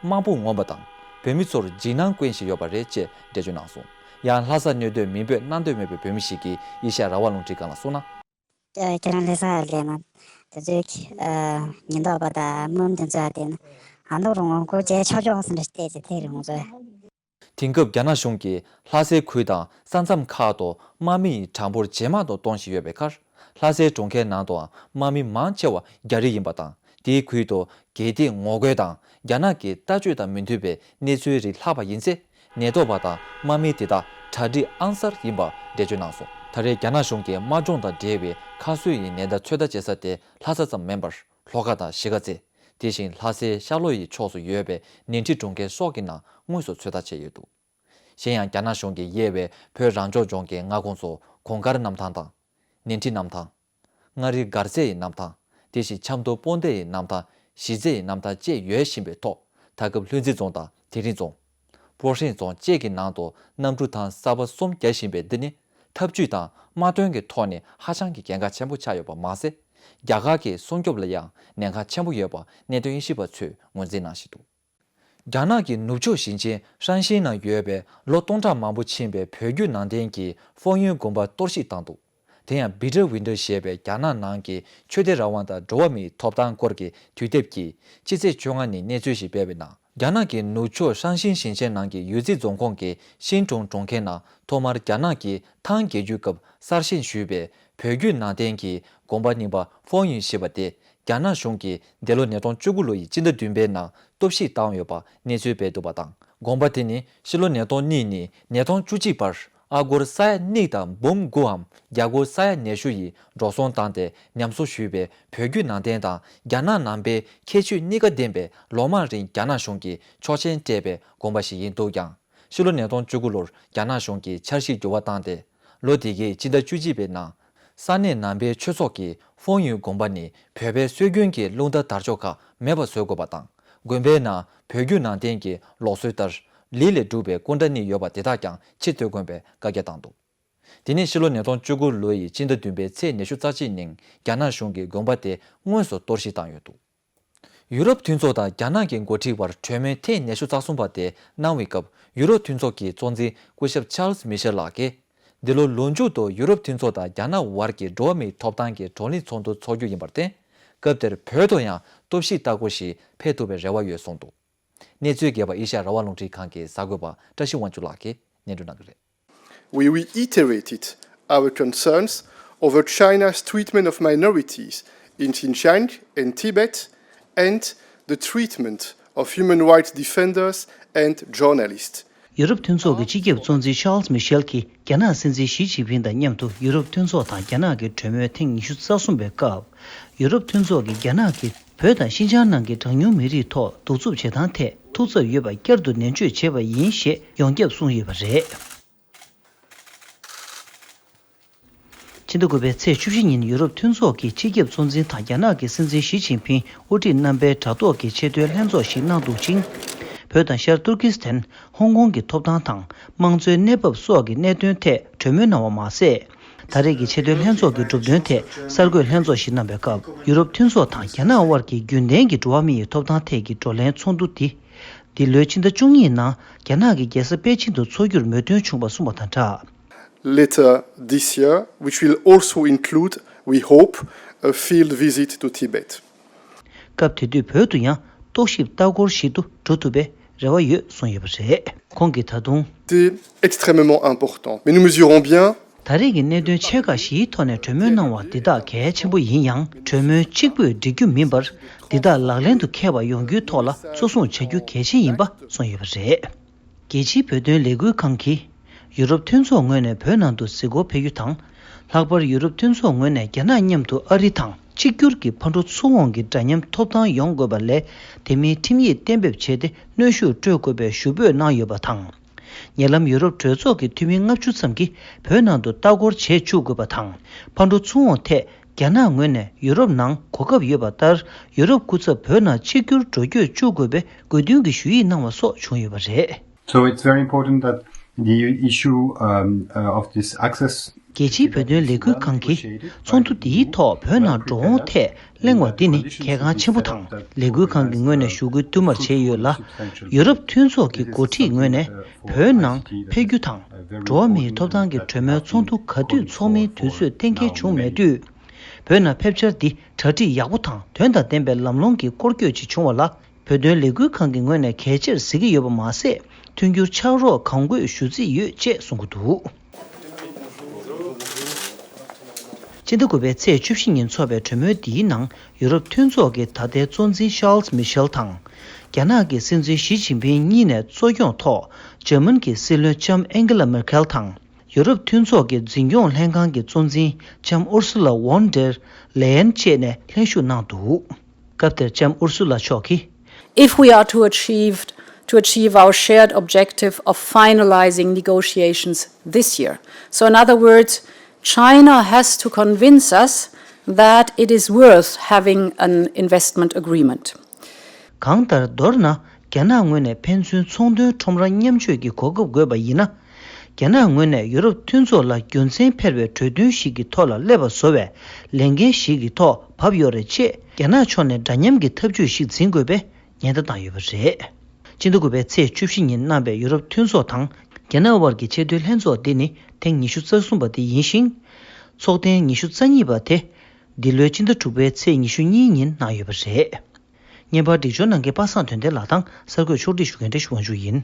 དམག་དཔུང་ངོམ་པ་དང་བོད་མི་ཚོར་འཇིགས་སྣང་བསྐྲུན་བཞིན་ཡོད་པ་རེད་ཅེས་འགྲེལ་བརྗོད་གནང་སོང་། ཡང་ལྷ་ས་གནས་སྡོད་མིང་འབོད་གནང་འདོད་མེད་པའི་བོད་མི་ཞིག་གིས་ཨེ་ཤ་ཡ་རང་དབང་རླུང་འཕྲིན་ཁང་ལ་གསུངས་ན། ཁྱེད་རང་ལྷ་ས་ལ་སླེབས་ན་དེ་ཚོའི་ཉེན་རྟོག་པ་དང་དམག་མི་དེ་ཚོ་ལ་བལྟས་ན་ཨ་ནོར་ངོ་རྒོལ་བྱས་ཆོག་ཆོག་ཟེར་འདྲ་ཞིག་བལྟས་ཚེ་ཐེག་རེད་ཁོང་ཚོས། དེང་སྐབས་རྒྱ་ནག་གཞུང་གིས་ལྷ་སའི་ཁུལ་དང་ས་མཚམས་ཁག་ཏུ་དམག་མི་ཡི་གྲངས་འབོར་ཇེ་མང་དུ་གཏོང་བཞིན་ཡོད་པའི་ཁར། ལྷ་སའི་གྲོང་ཁྱེར་ནང་དུའང་དམག་མི་མང་ཆེ་བ་རྒྱ་རིགས་ཡིན་པ་དང་། དེའི་ཁུལ་དུ་གལ་ཏེ་ངོ་རྒོལ་དང་རྒྱ་ནག་གི་ལྟ་སྤྱོད་དང་མི་མཐུན་པའི་གནས་ཚུལ་རིགས་ལྷག་པ་ཡིན་ཚེ། ཉེན་རྟོག་པ་དང་དམག་མི་དེ་དག་གྲ་སྒྲིག་ཨང་གསར་ཡིན་པ་འགྲེལ་བརྗོད་གནང་སོང་། ད་རེས་རྒྱ་ནག་གཞུང་གིས་དམག་སྦྱོང་དང་འབྲེལ་བའི་ཁ་གསོ་ཡི་ཉེན་བརྡ་ཚོད་ལྟ་བྱེད་ས་དེ་ལྷ་ས་ཙམ་མིན་པར། ལྷོ་ཁ་དང་གཞིས་ཀ་རྩེ། དེ་བཞིན་ལྷ་སའི་ཤར་ལྷོ་ཡི་ཕྱོགས་སུ་ཡོད་པའི་ནན་ཁྲི་གྲོང་ཁྱེར་སོགས་ཀྱི་ནང་དངོས་སུ་ཚོད་ལྟ་བྱས་ཡོད་འདུག་གཞན་ཡང་རྒྱ་ནག་གཞུང་གིས་དབྱེ་བའི་བོད་རང་སྐྱོང་ལྗོངས་ཀྱི་མངའ་ཁོངས་སུ་གོང་དཀར་གནམ་ཐང་དང་། ནན་ཁྲི་གནམ་ཐང་། མངའ་རིས་མགར་རྩེ་ཡི་གནམ་ཐང་། དེ་བཞིན་ཆབ་མདོ་སྤོ་སྟེ་ཡི་གནམ་ཐང་། གཞིས་རྩེ་ཡི་གནམ་ཐང་བཅས་ཡོད་བཞིན་པའི་ཐོག་ད་སྐབས་ལྷུན་རྩེ་རྫོང་དང་དིང་རི་རྫོང་། སྤོ་ཧྲེང་རྫོང་བཅས་ཀྱི་ནང་དུ་གནམ་གྲུ་ཐང་གསར་པ་གསུམ་རྒྱག་བཞིན་པའི་འདི་ནི། འཐབ་ཇུས་དང་དམག་དོན་གྱི་ཐོག་ནས་ཧ་ཅང་གི་གལ་འགངས་ཆེན་པོ་ཆགས་ཡོད་པ་མ་ཟད། རྒྱ་གར་གྱི་སྲུང་སྐྱོབ་ལ་ཡང་ཉེན་ཁ་ཆེན་པོ་ཡོད་པ་གནད་དོན་དབྱེ་ཞིབ་པ་ཚོས་ངོས་འཛིན་གནང་བཞིན་འདུག་རྒྱ་ནག་གི་ནུབ་ཕྱོགས་ཞིང་ཆེན་ཧྲན་ཤིན་ནང་ཡོད་པའི་ལོ་སྟོང་ཕྲག་མང་པོ་ཕྱིན་པའི་བོད་བརྒྱུད་ནང་བསྟན་གྱི་ཧྥོ་ཡུན་དགོན་པ་གཏོར་བཤིག་བཏང་འདུག་དེ་ཡང་བི་ཏྲ་ཝིན་ཏྲ་ཞེས་པའི་རྒྱ་ནག་ནང་གི་ཆོས་དད་རང་དབང་དང་འགྲོ་བ་མིའི་ཐོབ་ཐང་སྐོར་གྱི་དུས་དེབ་ཀྱིས་ཕྱི་ཚེས་བཅོ་ལྔ་ཉིན་གནས་ཚུལ་ཞིག་སྤེལ་བའི་ནང་། རྒྱ་ནག་གི་ནུབ་ཕྱོགས་ཧྲན་ཤིན་ཞིང་ཆེན་ནང་གི་ཡུས་ཙི་རྫོང་ཁོངས་ཀྱི་ཤིན་ཀྲུང་གྲོང་ཁྱེར་ནང་ཐོག་མར་རྒྱ་ནག་གིས་ཐང་རྒྱལ་རྒྱུད་སྐབས་གསར་བཞེངས་ཞུས་པའི་བོད་བརྒྱུད་ནང་བསྟན་གྱི་དགོན་པ་རྙིང་པ་ཧྥོ་ཡུན་ཞེས་པ་དེ། རྒྱ་ནག་གཞུང་གིས་འདས་ལོ་ཉིས་སྟོང་བཅུ་དགུ་ལོ་ཡི་སྤྱི་ཟླ་བདུན་པའི་ནང་གཏོར་བཤིག་བཏང་ཡོད་པ་གནས་ཚུལ་སྤེལ་འདུག་པ་དང་། དགོན་པ་དེ་ནི་ཕྱི་ལོ་ཉིས་སྟོང་གཉིས་ནས་ཉིས་སྟོང་བཅུ་གཅིག་བར་ཨ་སྒོར་ས་ཡ་གཉིས་དང་འབུམ་དགུའམ་རྒྱ་སྒོར་ས་ཡ་ཉི་ཤུ་ཡིས་འགྲོ་སོང་བཏང་སྟེ་ཉམས་གསོ་ཞུས་པའི་བོད་བརྒྱུད་ནང་བསྟན་དང་རྒྱ་ནག་ནང་པའི་ཁྱད་ཆོས་གཉིས་ཀ་ལྡན་པའི་ལོ་མང་རིང་རྒྱ་ནག་གཞུང་གིས་ཆོག་མཆན་སྤྲད་པའི་དགོན་པ་ཞིག་ཡིན་འདུག་ཀྱང་། ཕྱི་ལོ་ཉིས་སྟོང་བཅུ་དགུ་ལོར་རྒྱ་ནག་གཞུང་གིས་འཆར་གཞི་འགྱུར་བ་བཏང་སྟེ། ལོ་དེ་གའི་སྤྱི་ཟླ་བཅུ་གཅིག་པའི་ནང་། ས་གནས་ནང་པའི་ཆོས་ཚོགས་ཀྱིས་ཧྥོང་ཡུན་དགོན་པ་ནི་བོད་པའི་སྲོལ་རྒྱུན་གྱི་རླུང་རྟ་དར་ལྕོག་ཁག་མེད་པ་བཟོ་དགོས་པ་དང་། དགོན་པའི་ནང་བོད་བརྒྱུད་ནང་བསྟན་གྱི་ལུགས་སྲོལ་ལྟར། ལི་ལས་གྲུབ་པའི་སྐུ་འདྲ་གཉིས་ཡོད་པ་དེ་དག་ཀྱང་ཕྱིར་སྟོན་དགོས་པའི་བཀའ་རྒྱ་བཏང་འདུག་དེ་ནས་ཕྱི་ལོ་ཉིས་སྟོང་བཅུ་དགུ་ལོ་ཡི་སྤྱི་ཟླ་བདུན་པའི་ཚེས་ཉི་ཤུ་རྩ་གཅིག་ཉིན་རྒྱ་ནག་གཞུང་གིས་དགོན་པ་དེ་དངོས་སུ་གཏོར་བཤིག་བཏང་ཡོད་འདུག་ཡུ་རོབ་མཐུན་ཚོགས་དང་རྒྱ་ནག་གི་འགོ་ཁྲིད་དབར་གྲོས་མོལ་ཐེངས་ཉི་ཤུ་རྩ་གསུམ་པ་དེ་གནང་བའི་སྐབས། ཡུ་རོབ་མཐུན་ཚོགས་ཀྱི་གཙོ་འཛིན་སྐུ་ཞབས་Charles Michel ལགས་ཀྱིས། འདི་ལོ་ལོ་མཇུག་ཏུ་ཡུ་རོབ་མཐུན་ཚོགས་དང་རྒྱ་ནག་དབར་གྱི་འགྲོ་བ་མིའི་ཐོབ་ཐང་གི་བགྲོ་གླེང་ཚོགས་འདུ་འཚོགས་རྒྱུ་ཡིན་པར་བརྟེན། སྐབས་དེར་བོད་དུ་ཡང་གཏོར་བཤིག་ལྟ་སྐོར་ཞིག་ཕེབས་ཐུབ་པའི་རེ་བ་ཡོད་གསུངས་འདུག་གནས་ཚུལ་རྒྱས་པ་ཨེ་ཤ་ཡ་རང་དབང་རླུང་འཕྲིན་ཁང་གི་གསར་འགོད་པ་བཀྲ་ཤིས་དབང་ཕྱུག་ལགས་ཀྱིས་སྙན་སྒྲོན་གནང་གི་རེད། We reiterated our concerns over China's treatment of minorities in Xinjiang and Tibet and the treatment of human rights defenders and journalists. ཡུ་རོབ་མཐུན་ཚོགས་ཀྱི་སྤྱི་ཁྱབ་གཙོ་འཛིན་Charles Michel གྱིས་རྒྱ་ནག་སྲིད་འཛིན་ཞི་ཅིན་ཕིང་དང་མཉམ་དུ་ཡུ་རོབ་མཐུན་ཚོགས་དང་རྒྱ་ནག་གི་གྲོས་མོལ་ཐེངས་ཉི་ཤུ་རྩ་གསུམ་པའི་སྐབས། ཡུ་རོབ་མཐུན་ཚོགས་ཀྱིས་རྒྱ་ནག་གིས་བོད་དང་ཤིན་ཅང་ནང་གི་གྲངས་ཉུང་མི་རིགས་ཐོག་གདུག་རྩུབ་བྱེད་སྟངས་ཐད་ཐུགས་འཚབ་ཡོད་པ་བསྐྱར་དུ་ནན་བརྗོད་བྱས་པ་ཡིན་ཞེས་ཡོངས་ཁྱབ་གསུངས་ཡོད་པ་རེད། ཕྱི་ཟླ་དགུ་པའི་ཚེས་བཅུ་བཞི་ཉིན་ཡུ་རོབ་མཐུན་ཚོགས་ཀྱི་སྤྱི་ཁྱབ་གཙོ་འཛིན་དང་རྒྱ་ནག་གི་སྲིད་འཛིན་ཞི་ཅིན་ཕིང་དབུ་ཁྲིད་རྣམ་པའི་དྲ་ཐོག་གི་ཆེས་མཐོའི་ལྷན་ཚོགས་ཤིག་གནང་འདུག་ཅིང་། བོད་དང་ཤར་ཏུར་ཀི་སི་ཐན། ཧོང་ཀོང་གི་ཐོབ་ཐང་དང་དམངས་གཙོའི་གནས་བབ་སོགས་ཀྱི་གནད་དོན་ཐད་གྲོས་མོལ་གནང་བ་མ་ཟད། ད་རེས་ཀྱི་ཆེས་མཐོའི་ལྷན་ཚོགས་ཀྱི་གྲུབ་དོན་ཐད་གསར་འགོད་ལྷན་ཚོགས་ཤིག་གནང་བའི་སྐབས། ཡུ་རོབ་མཐུན་ཚོགས་དང་རྒྱ་ནག་དབར་གྱི་རྒྱུན་ལྡན་གྱི་འགྲོ་བ་མི་ཡི་ཐོབ་ཐང་ཐད་ཀྱི་བགྲོ་གླེང་ཚོགས་འདུ་འདི། འདི་ལོའི་ཕྱི་ཟླ་བཅུ་གཉིས་ནང་རྒྱ་ནག་གི་རྒྱལ་ས་པེ་ཅིན་དུ་འཚོགས་རྒྱུར་མོས་མཐུན་བྱུང་བ་གསུངས་པ་དང་སྦྲགས། Later this year, which will also include, we hope, a field visit to Tibet. སྐབས་དེ་དུས་བོད་དུ་ཡང་རྟོག་ཞིབ་ལྟ་སྐོར་ཞིག་ཏུ་འགྲོ་ཐུབ་པའི་རེ་བ་ཡོད་གསུངས་ཡོད་པ་རེད། ཁོང་གིས་ད་དུང་། C'est extrêmement important, mais nous mesurons bien. ད་རེས་ཀྱི་གནད་དོན་ཆེ་ཁག་བཞིའི་ཐོག་ནས་གྲོས་མོལ་གནང་བ་འདི་དག་གལ་ཆེན་པོ་ཡིན་ཡང་། གྲོས་མོལ་གཅིག་པུས་འགྲིག་རྒྱུ་མིན་པར། འདི་དག་ལག་ལེན་དུ་འཁེལ་བ་ཡོང་རྒྱུའི་ཐོག་ལ་གཙོ་བཟུང་བྱ་རྒྱུ་གལ་ཆེན་ཡིན་པ་གསུངས་ཡོད་པ་རེད། རྒྱལ་སྤྱིའི་བོད་དོན་ལས་འགུལ་ཁང་གིས། ཡུ་རོབ་མཐུན་ཚོགས་ངོས་ནས་བོད་ནང་དུ་གཟིགས་སྐོར་ཕེབས་རྒྱུ་དང་། ལྷག་པར་ཡུ་རོབ་མཐུན་ཚོགས་ངོས་ནས་རྒྱ་ནག་མཉམ་དུ་ཨ་རི་དང་ གཅིག་གྱུར་གྱི་ཕར་འགྲོ་ཚུར་འོང་གི་འདྲ་མཉམ་ཐོབ་ཐང་ཡོང་དགོས་པ་ལས། དེ་མིན་ཁྲིམས་ཡིག་གཏན་འབེབས་བྱས་ཏེ་གནོན་ཤུགས་སྤྲོད་དགོས་པའི་ཞུ་འབོད་གནང་ཡོད་པ་དང་། ཉེ་ལམ་ཡུ་རོབ་གྲོས་ཚོགས་ཀྱི་འཐུས་མི་ལྔ་བཅུ་ཙམ་གྱིས་བོད་ནང་དུ་ལྟ་སྐོར་བྱེད་བཅུག་དགོས་པ་དང་། ཕར་འགྲོ་ཚུར་འོང་ཐད་རྒྱ་ནག་ངོས་ནས་ཡུ་རོབ་ནང་གོ་སྐབས་ཡོད་པ་ལྟར། ཡུ་རོབ་སྐུ་ཚབ་བོད་ནང་གཅིག་གྱུར་འགྲོ་སྐྱོད་བཅུག་དགོས་པའི་དགོས་འདུན་གྱི་ཞུ་ཡིག་གནང་བ་སོགས་བྱུང་ཡོད་པ་རེད། So it's very important that the issue, um, uh, of this access རྒྱལ་སྤྱིའི་བོད་དོན་ལས་འགུལ་ཁང་གིས་ཚོགས་འདུ་འདིའི་ཐོག་བོད་ནང་འགྲོ་འོང་ཐད་གླེང་བ་འདི་ནི་གལ་འགངས་ཆེན་པོ་དང་། ལས་འགུལ་ཁང་གི་ངོས་ནས་ཞུ་སྐུལ་བསྟུད་མར་བྱས་ཡོད་ལ། ཡུ་རོབ་མཐུན་ཚོགས་ཀྱི་འགོ་ཁྲིད་ངོས་ནས་བོད་ནང་འཕེལ་རྒྱུ་དང་། འགྲོ་བ་མིའི་ཐོབ་ཐང་གི་གྲོས་མོལ་ཚོགས་འདུ་ག་དུས་འཚོགས་མིན་དུས་ཚོད་གཏན་འཁེལ་བྱུང་མེད་དུས། བོད་ནང་ཕེབས་འཆར་འདི་གྲ་སྒྲིག་ཡག་པོ་དང་དོན་དང་ལྡན་པའི་ལམ་ལྷོང་གི་སྐོར་སྐྱོད་ཅིག་བྱུང་བ་ལ། བོད་དོན་ལས་འགུལ་ཁང་གི་ངོས་ནས་གལ་ཆེར་གཟིགས་ཀྱི་ཡོད་པ་མ་ཟད། མཐུན་འགྱུར་ཕྱག་རོགས་གང་དགོས་ཞུ་རྩིས་ཡོད་ཅེས་གསུང་གི་འདུག་སྤྱི་ཟླ་དགུ་པའི་ཚེས་བཅུ་བཞི་ཉིན་འཚོགས་པའི་གྲོས་མོལ་འདིའི་ནང་ཡུ་རོབ་མཐུན་ཚོགས་ཀྱི་ད་ལྟའི་གཙོ་འཛིན་ཤཱལ་མི་ཤེལ་དང་། རྒྱ་ནག་གི་སྲིད་འཛིན་ཞི་ཅིན་ཕིང་གཉིས་ནས་གཙོ་སྐྱོང་ཐོག་འཇར་མན་གྱི་སྲིད་བློན་ལྕམ་ཨེང་གེ་ལ་མེར་ཁེལ་དང་། ཡུ་རོབ་མཐུན་ཚོགས་ཀྱི་འཛིན་སྐྱོང་ལྷན་ཁང་གི་གཙོ་འཛིན་ལྕམ་ཨུར་སུ་ལ་ཝོན་ཌེར་ལེ་ཡན་བཅས་ནས་ལྷན་ཞུགས་གནང་འདུག་སྐབས་དེར་ལྕམ་ཨུར་སུ་ལ་མཆོག་གིས། If we are to achieve to achieve our shared objective of finalizing negotiations this year. So in other words, China has to convince us that it is worth having an investment agreement. གང་ལྟར་མདོར་ན་རྒྱ་ནག་ངོས་ནས་ཕན་ཚུན་ཚོང་དོན་ཁྲོམ་ར་མཉམ་སྤྱོད་ཀྱི་གོ་སྐབས་དགོས་པ་ཡིན་ན། རྒྱ་ནག་ངོས་ནས་ཡུ་རོབ་མཐུན་ཚོགས་ལ་རྒྱུ་མཚན་འཕེར་བའི་གྲོས་མཐུན་ཞིག་གི་ཐོག་ལ་སླེབས་པ་བཟོ་བའི་ལས་འགན་ཞིག་གི་ཐོག་བབས་ཡོད་རེད་ཅེས། རྒྱ་ནག་ཕྱོགས་ནས་འདྲ་མཉམ་གྱི་ཐབས་ཇུས་ཤིག་འཛིན་དགོས་པའི་ཉེན་བརྡ་བཏང་ཡོད་པ་རེད། སྤྱི་ཟླ་དགུ་པའི་ཚེས་བཅུ་བཞི་ཉིན་གནང་བའི་ཡུ་རོབ་མཐུན་ཚོགས་དང་རྒྱ་ནག་དབར་གྱི་ཆེས་མཐོའི་ལྷན་ཚོགས་འདི་ནི་ཐེངས་ཉི་ཤུ་རྩ་གསུམ་པ་དེ་ཡིན་ཞིང་། ཚོགས་ཐེངས་ཉི་ཤུ་རྩ་གཉིས་པ་དེ་འདི་ལོའི་སྤྱི་ཟླ་དྲུག་པའི་ཚེས་ཉི་ཤུ་གཉིས་ཉིན་གནང་ཡོད་པ་རེད། བརྙན་པར་སྒྲིག་སྦྱོར་གནང་མཁན་པ་སངས་དོན་ལྡན་ལགས་དང་གསར་འགོད་ཕྱོགས་སྒྲིག་ཞུ་མཁན་བཀྲ་ཤིས་དབང་ཕྱུག་ཡིན།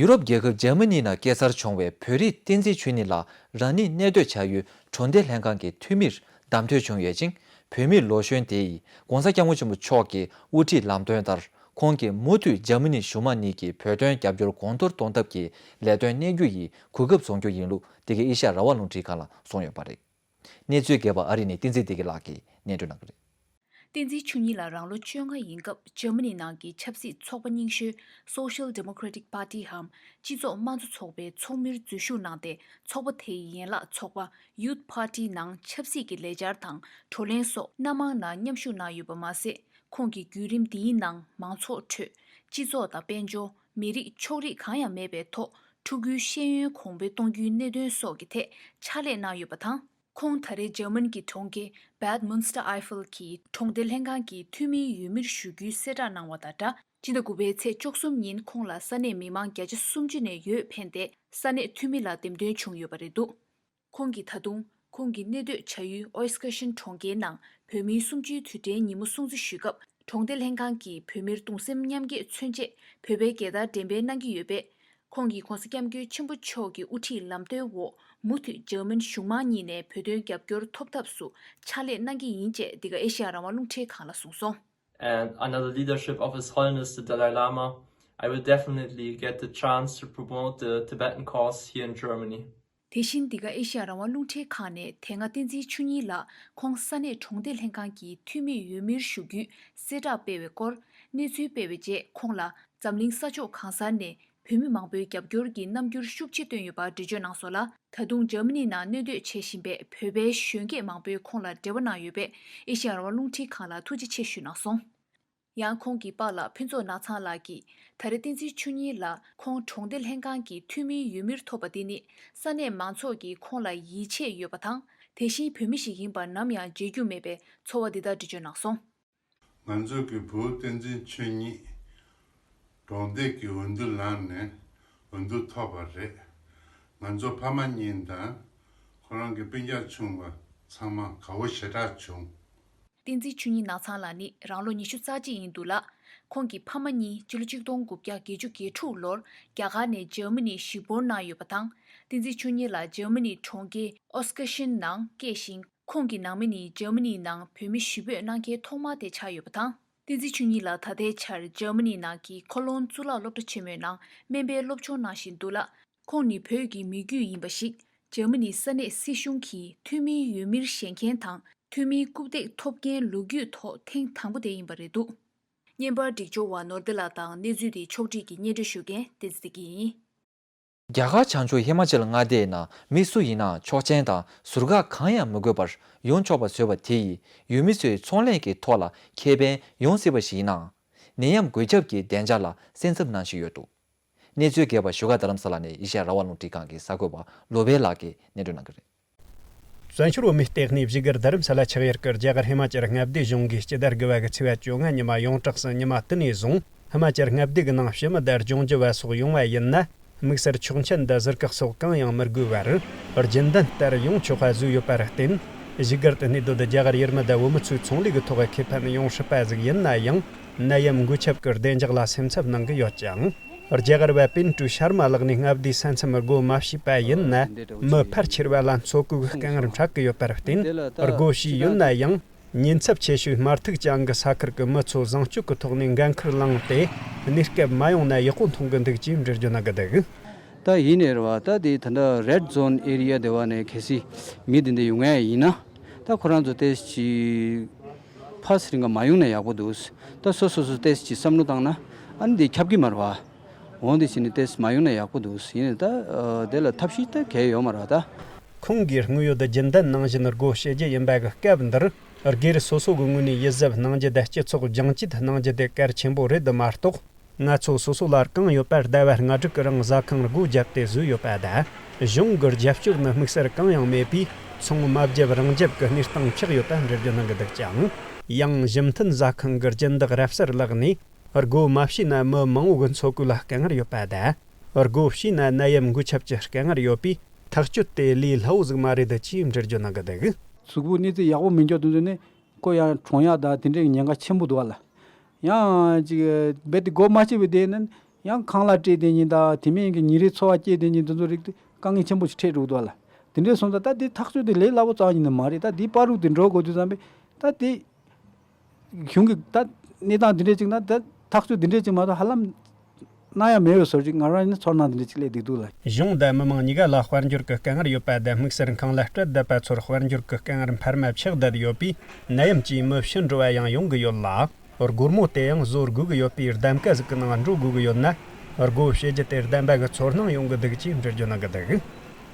ཡུ་རོབ་རྒྱལ་ཁབ་འཇར་མ་ནི་ནང་སྐྱེས་འཚར་བྱུང་བའི་བོད་རིགས་བསྟན་འཛིན་ཆོས་ཉིད་ལགས་རང་ཉིད་གནས་སྡོད་བྱ་ཡུལ་གྲོང་སྡེ་ལྷན་ཁང་གི་འཐུས་མིར་བདམས་ཐོན་བྱུང་ཡོད་ཅིང་། བོད་མིའི་ལོ་གཞོན་དེ་ཡིས་༧གོང་ས་༧སྐྱབས་མགོན་ཆེན་པོ་མཆོག་གི་དབུ་ཁྲིད་ལམ་སྟོན་ལྟར། ཁོང་གིས་མུ་མཐུད་འཇར་མ་ནི་གཞུང་མང་གཉིས་ཀྱི་བོད་དོན་རྒྱབ་སྐྱོར་གོང་མཐོར་གཏོང་ཐབས་ཀྱི་ལས་དོན་གནད་འགག་ཡི་གོ་སྐབས་བཟོ་རྒྱུ་ཡིན་ལུགས་འདི་གའི་ཨེ་ཤ་ཡ་རང་དབང་རླུང་འཕྲིན་ཁང་ལ་གསུངས་ཡོད་པ་རེད། གནས་ཚུལ་རྒྱས་པ་ཨ་རི་ནས་བསྟན་འཛིན་བདེ་སྐྱིད་ལགས་ཀྱིས་སྙན་སྒྲོན་གནང་གི་རེད། བསྟན་འཛིན་ཆོས་ཉིད་ལགས་རང་ལོ་བཅོ་ལྔ་ཡིན་སྐབས་འཇར་མ་ནི་ནང་གི་ཆབ་སྲིད་ཚོགས་པ་རྙིང་ཤོས་Social Democratic Party འམ་སྤྱི་ཚོགས་དམངས་གཙོ་ཚོགས་པའི་ཚོགས་མིར་འཛུལ་ཞུགས་གནང་སྟེ། ཚོགས་པ་དེའི་ཡན་ལག་ཚོགས་པ་Youth Party ནང་ཆབ་སྲིད་ཀྱི་ལས་འཆར་དང་བགྲོ་གླེང་སོགས་སྣ་མང་ནང་མཉམ་ཞུགས་གནང་ཡོད་པ་མ་ཟད། ཁོང་གིས་བརྒྱུད་རིམ་འདིའི་ནང་མང་ཚོགས་ཁྲོད་སྤྱི་ཚོགས་དང་དཔལ་འབྱོར། མི་རིགས་ཕྱོགས་རིས་གང་ཡང་མེད་པའི་ཐོག་ཕྲུ་གུའི་ཤེས་ཡོན་གོང་འཕེལ་གཏོང་རྒྱུའི་གནད་དོན་སོགས་ཀྱི་ཐད་ཕྱག་ལས་གནང་ཡོད་པ་དང་། ཁོང་ད་རེས་འཇར་མན་གྱི་གྲོང་ཁྱེར་Bad Münstereifel གྱི་གྲོང་སྡེ་ལྷན་ཁང་གི་འཐུས་མིའི་འོས་མིར་ཞུ་རྒྱུའི་གསལ་བསྒྲགས་གནང་བ་དང་སྦྲགས། སྤྱི་ཟླ་དགུ་པའི་ཚེས་བཅུ་གསུམ་ཉིན་ཁོང་ལ་ས་གནས་མི་མང་བརྒྱ་ཆ་སུམ་ཅུ་ནས་འོས་འཕེན་ཏེ་ས་གནས་འཐུས་མི་ལ་འདེམས་ཐོན་བྱུང་ཡོད་པ་རེད་འདུག་ཁོང་གིས་ད་དུང་ཁོང་གི་གནས་སྡོད་བྱ་ཡུལ་Euskirchen གྲོང་ཁྱེར་ནང་བོད་མིའི་གསུམ་བཅུའི་དུས་དྲན་ཉིན་མོ་སྲུང་བརྩི་ཞུས་སྐབས། གྲོང་སྡེ་ལྷན་ཁང་གིས་བོད་མིར་གདུང་སེམས་མཉམ་སྐྱེད་མཚོན་ཆེད་བོད་པའི་རྒྱལ་དར་འགྲེམས་སྤེལ་གནང་གི་ཡོད་པས། ཁོང་གིས་༧གོང་ས་༧སྐྱབས་མགོན་ཆེན་པོ་མཆོག་གི་དབུ་ཁྲིད་ལམ་སྟོན་འོག་མུ་མཐུད་འཇར་མན་གཞུང་མང་གཉིས་ནས་བོད་དོན་རྒྱབ་སྐྱོར་ཐོབ་ཐབས་སུ་ཕྱག་ལས་གནང་གི་ཡིན་ཅེས་འདི་ག་ཨེ་ཤེ་ཡ་རང་དབང་རླུང་འཕྲིན་ཁང་ལ་གསུངས་སོང་། And under the leadership of His Holiness the Dalai Lama, I will definitely get the chance to promote the Tibetan cause here in Germany. དེ་བཞིན་འདི་ག་ཨེ་ཤེ་ཡ་རང་དབང་རླུང་འཕྲིན་ཁང་ནས་དེ་སྔ་བསྟན་འཛིན་ཆོས་ཉིད་ལགས་ཁོང་ས་གནས་གྲོང་སྡེ་ལྷན་ཁང་གི་འཐུས་མིའི་འོས་མིར་ཞུ་རྒྱུའི་གསལ་བསྒྲགས་སྤེལ་བའི་སྐོར་གནས་ཚུལ་སྤེལ་བའི་རྗེས་ཁོང་ལ་འཛམ་གླིང་ས་ཕྱོགས་གང་སར་ནས་བོད་མི་མང་པོའི་རྒྱབ་སྐྱོར་གྱི་རྣམ་འགྱུར་ཤུགས་ཆེ་བཏོན་ཡོད་པར་འགྲེལ་བརྗོད་གནང་སོང་ལ། ད་དུང་འཇར་མ་ནི་ནང་གནས་སྡོད་བྱེད་བཞིན་པའི་བོད་པའི་གཞོན་སྐྱེས་མང་པོས་ཁོང་ལ་འབྲེལ་བ་གནང་ཡོད་པས་ཨེ་ཤེ་ཡ་རང་དབང་རླུང་འཕྲིན་ཁང་ལ་ཐུགས་རྗེ་ཆེ་ཞུས་གནང་སོང་། ཡང་ཁོང་གི་པཱ་ལགས་ཕུན་ཚོགས་ནགས་ཚང་ལགས་ཀྱིས་ད་རེས་བསྟན་འཛིན་ཆོས་ཉིད་ལགས་ཁོང་གྲོང་སྡེ་ལྷན་ཁང་གི་འཐུས་མིའི་འོས་མིར་ཐོབ་པ་འདི་ནི་ས་གནས་མང་ཚོགས་ཀྱིས་ཁོང་ལ་ཡིད་ཆེས་ཡོད་པ་དང་། དེ་བཞིན་བོད་མི་ཞིག་ཡིན་པ་ནམ་ཡང་བརྗེད་རྒྱུ་མེད་པའི་ཚོར་བ་འདི་ལྟར་འགྲེལ་བརྗོད་གནང་སོང་། ང་ཚོ་གི་བུ་བསྟན་འཛིན་ཆོས་ཉིད་གྲོང་སྡེ་གི་འོས་བསྡུ་ལངས་ནས་འོས་བསྡུ་ཐོབ་པ་རེད། ང་ཚོ་ཕ་མ་གཉིས་དང་ཁོ་རང་གི་སྤུན་ཀྱག་ཆུང་བ་ཚང་མ་དགའ་བོ་ཞེ་དྲག་བྱུང་། བསྟན་འཛིན་ཆོས་ཉིད་ནགས་ཚང་ལགས་ནི་རང་ལོ་ཉི་ཤུ་རྩ་གཅིག་ཡིན་འདུག་ལ། ཁོང་གི་ཕ་མ་གཉིས་སྤྱི་ལོ་ཆིག་སྟོང་དགུ་བརྒྱ་བརྒྱད་ཅུ་གྱ་དྲུག་ལོར་རྒྱ་གར་ནས་འཇར་མ་ནི་གཞིས་སྤོར་གནང་ཡོད་པ་དང་། བསྟན་འཛིན་ཆོས་ཉིད་ལགས་འཇར་མ་ནི་གྲོང་ཁྱེར་ཨོ་སི་ཀེ་ཤིན་ནང་སྐྱེས་ཤིང་། ཁོང་གི་ནང་མི་ནི་འཇར་མ་ནི་ནང་བོད་མི་གཞིས་སྤོས་གནང་མཁན་ཐོག་མ་དེ་ཆགས་ཡོད་པ་དང་། བསྟན་འཛིན་ཆོས་ཉིད་ལགས་ད་ལྟའི་ཆར་འཇར་མ་ནི་ནང་གི་ཁོ་ལོན་གཙུག་ལག་སློབ་གྲྭ་ཆེན་མོའི་ནང་སྨན་པའི་སློབ་སྦྱོང་གནང་བཞིན་འདུག་ལ། ཁོང་ནི་བོད་ཀྱི་མི་རྒྱུད་ཡིན་པ་ཞིག་འཇར་མ་ནི་ས་གནས་སྲིད་གཞུང་གི་འཐུས་མིའི་འོས་མིར་བཞེངས་མཁན་དང་ འཐུས་མིའི་རྐུབ་སྟེགས་ཐོབ་མཁན་ལོ་རྒྱུས་ཐོག་ཐེངས་དང་པོ་དེ་ཡིན་པ་རེད་འདུག་བརྙན་པར་སྒྲིག་སྦྱོར་བ་ནོར་བདེ་ལགས་དང་གནས་ཚུལ་དེ་ཕྱོགས་སྒྲིག་གིས་སྙན་སྒྲོན་ཞུ་མཁན་བསྟན་འཛིན་བདེ་སྐྱིད་ཡིན། རྒྱ་གར་བྱང་ཕྱོགས་ཧི་མ་ཅལ་མངའ་སྡེའི་ནང་མི་སུ་ཡིན་ནའང་ཆོག་མཆན་དང་ཟུར་བཀག་གང་ཡང་མི་དགོས་པར་ཡོང་ཆོག་པ་བཟོས་པ་དེ་ཡིས་ཡུལ་མི་ཚོའི་ཚོང་ལས་ཀྱི་ཐོག་ལ་ཁེ་ཕན་ཡོང་སྲིད་པ་ཞིག་ཡིན་ནའང་ནད་ཡམས་འགོས་ཁྱབ་ཀྱི་བདེ་འཇགས་ལ་སེམས་འཚབ་གནང་བཞིན་ཡོད་འདུག་གནས་ཚུལ་རྒྱས་པ་བཞུགས་སྒར་རྡ་རམ་ས་ལ་ནས་ཨེ་ཤ་ཡ་རང་དབང་རླུང་འཕྲིན་ཁང་གི་གསར་འགོད་པ་བློ་བྷེ་ལགས་ཀྱིས་སྙན་སྒྲོན་གནང་གི་རེད། བཙན་བྱོལ་བོད་མིའི་ལྟེ་གནས་བཞུགས་སྒར་རྡ་རམ་ས་ལ་ཆགས་ཡུལ་གྱི་རྒྱ་གར་ཧི་མ་ཅལ་མངའ་སྡེའི་གཞུང་གིས་སྤྱི་ཟླ་དགུ་པ་གི་ཚེས་པ་བཅོ་ལྔ་ཉི་མ་ཡོངས་གྲགས་སུ་ཉི་མ་དེ་ནས་བཟུང་ཧི་མ་ཅལ་མངའ་སྡེ་གི་ནང་ཕྱི་མི་དང་ལྗོངས་རྒྱུ་བ་སོགས་ཡོང་བ་ཡིན་ན། དམིགས་བསལ་ཆོག་མཆན་དང་ཟུར་བཀག་སོགས་གང་ཡང་མི་དགོས་པར། རྒྱུན་ལྡན་ལྟར་ཡོང་ཆོག་པ་བཟོས་ཡོད་པར་བརྟེན། བཞུགས་སྒར་དུ་གནས་སྡོད་རྒྱ་གར་ཡུལ་མི་དང་བོད་མི་ཚོའི་ཚོང་ལས་ཀྱི་ཐོག་ཁེ་ཕན་ཡོང་སྲིད་པ་ཟིག་ཡིན་ན་ཡང་། ནད་ཡམས་འགོས་ཁྱབ་ཀྱི་བདེ་འཇགས་ལ་སེམས་འཚབ་གནང་གི་ཡོད་ཅིང་། རྒྱ་གར་བ་པིན་ཀྲུ་ཤར་མ་ལགས་ནས་མངའ་སྡེའི་ས་མཚམས་སྒོ་མ་ཕྱེས་པ་ཡིན་ན། མི་ཕལ་ཆེར་བ་ལ་འཚོ་གོས་ཀྱི་དཀའ་ངལ་འཕྲད་ཀྱི་ཡོད་པར་བརྟེན། སྒོ་ཕྱེས་ཡོད་ན་ཡང་། ཉེན་ཚབས་ཆེ་ཤོས་དམར་ཐིག་ཅན་གྱི་ས་ཁུལ་གྱི་མི་ཚོ་བཟང་སྤྱོད་ཀྱི་ཐོག་ནས་འགན་ཁུར་བླངས་ཏེ། གནས་སྐབས་མ་ཡོང་ན་ཡག་པོ་མཐོང་གི་འདུག་ཅེས་འགྲེལ་བརྗོད་གནང་གི་འདུག་ད་ཡིན་ནའི་རེད་བ། ད་དེ་ད་ལྟ་རེད་ཛོན་ཨེ་རི་ཡ་དེ་བ་ནས་གལ་སྲིད་མི་དེ་འདྲ་ཡོང་ཡ་ཡིན་ན། ད་ཁོ་རང་ཚོ་ཏོག་ཙམ་ཅིག་ཕར་ཚུར་རིང་ག་མ་ཡོང་ན་ཡག་པོ་འདུག་ད་སོ་སོ་སོ་ཏོག་ཙམ་ཅིག་བསམ་བློ་བཏང་ན་ཨ་ནི་དེ་ཁྱབ་ཀྱི་མ་རེད་བ། འོང་དེ་བྱས་ནས་ཏོག་ཙམ་མ་ཡོང་ན་ཡག་པོ་འདུག་ཡིན་ནའི་ད་དེ་ལ་ཐབས་ཤེས་ད་གལ་ཡོད་མ་རེད་བ་ད། ཁོང་གིས་དངོས་ཡོད་རྒྱུན་ལྡན་ནང་བཞིན་སྒོ་ཕྱེ་རྒྱུ་ཡིན་པ་གི་སྐབས་འདིར། སྒེར་སོ་སོ་གི་ངོས་ནས་ཡིད་གཟབ་གནང་རྒྱུ་དང་སྤྱི་ཚོགས་སྦྱང་བརྩོན་གནང་རྒྱུ་དེ་གལ་ཆེན་པོ་རེད་མ་གཏོགས། ང་ཚོ་སོ་སོ་ལ་གང་ཡོད་པར་ཟླ་བ་ལྔ་དྲུག་གི་རིང་ཟ་ཁང་སྒོ་བརྒྱབ་སྟེ་བཟོས་ཡོད་པ་དང་། གཞུང་གི་རྒྱབ་སྐྱོར་ནི་དམིགས་བསལ་གང་ཡང་མེད་པས་ཚོང་མ་བརྒྱབ་རང་བརྒྱབ་ཀྱི་གནས་སྟངས་ཆགས་ཡོད་པ་འགྲེལ་བརྗོད་གནང་གི་འདུག་ཅིང་། ཡང་། གཞི་མཐུན་ཟ་ཁང་གི་སྦྱིན་བདག་རབ་གསལ་ལགས་ནས། སྒོ་མ་ཕྱེས་ན་མི་མང་བོ་གི་འཚོ་གོས་ལ་དཀའ་ངལ་ཡོད་པ་དང་། སྒོ་ཕྱེས་ན་ནད་ཡམས་འགོས་ཁྱབ་ཀྱི་དཀའ་ངལ་ཡོད་པས་ཐག་གཅོད་དེ་ལས་སླ་བོ་ཟིག་མ་རེད་ཅེས་འགྲེལ་བརྗོད་གནང་གི་འདུག་གཟུགས་པོ་གནས་ཚུལ་ཡག་པོ་མི་འཇོག་དུས་ཚོད་ནས་ཁོ་ཡང་གྲོངས་ཡག་དང་དེ་འདྲའི་ཉེན་ཁ་ཆེན་པོ་འདུག་བ་ལ། ཡང་ཅིག་རྦད་དེ་སྒོ་མ་ཕྱེ་བའི་དེ་ནི་ཡང་ཁང་གླ་སྤྲད་དེ་ཉིན་དང་དེ་མིན་གྱི་ཉིན་རེའི་འཚོ་བ་སྐྱེལ་དེ་ཉིན་དེ་ཚོ་རིགས་དེ་དཀའ་ངལ་ཆེན་པོ་ཞིག་འཕྲད་འགྲོ་གི་འདུག་བ་ལ། དེ་འདྲའི་སོང་ཙང་ད་དེ་ཐག་གཅོད་དེ་ལས་སླ་བོ་རྩ་བ་ཉིད་ནས་མ་རེད། ད་དེའི་བར་དུ་དེ་འགྲོ་དགོས་དུས་ཙམ་པས་ད་དེ། གཞུང་གིས་ད་གནས་སྟངས་འདི་འདྲས་ཅིག་ན་ད་ཐག་གཅོད་འདི་འདྲས་ཅིག་མ་གཏོགས་ཧ་ལམ་གནང་ཡ་མེད་པའི་བཟོ་ཅིག་ང་རང་ནི་ཚོར་སྣང་འདི་འདྲས་ཅིག་སླེབས་བསྡད་འདུག་ལ། གཞུང་དང་མི་མང་གཉིས་ཀ་ལ་དཔལ་འབྱོར་གྱི་དཀའ་ངལ་ཡོད་པ་དང་དམིགས་བསལ་ཁང་གླ་སྤྲད་བསྡད་པ་ཚོར་དཔལ་འབྱོར་གྱི་དཀའ་ངལ་འཕར་མ་ཆགས་བསྡད་ཡོད་པས་ནད་ཡམས་ཀྱིས་མི་ཕྱི་འགྲོ་བ་ཡང་ཡོང་གི་ཡོད་ལ། སྒོར་མོ་དེ་ཡང་བཟོ་དགོས་ཀྱི་ཡོད་པས་གདམ་ག་ཟིག་གི་ནང་འགྲོ་དགོས་ཀྱི་ཡོད་ན། སྒོ་ཕྱེ་རྒྱུ་དེ་བདེན་པ་གི་ཚོར་སྣང་ཡོང་གི་འདུག་ཅེས་འགྲེལ་བརྗོད་གནང་གི་འདུག་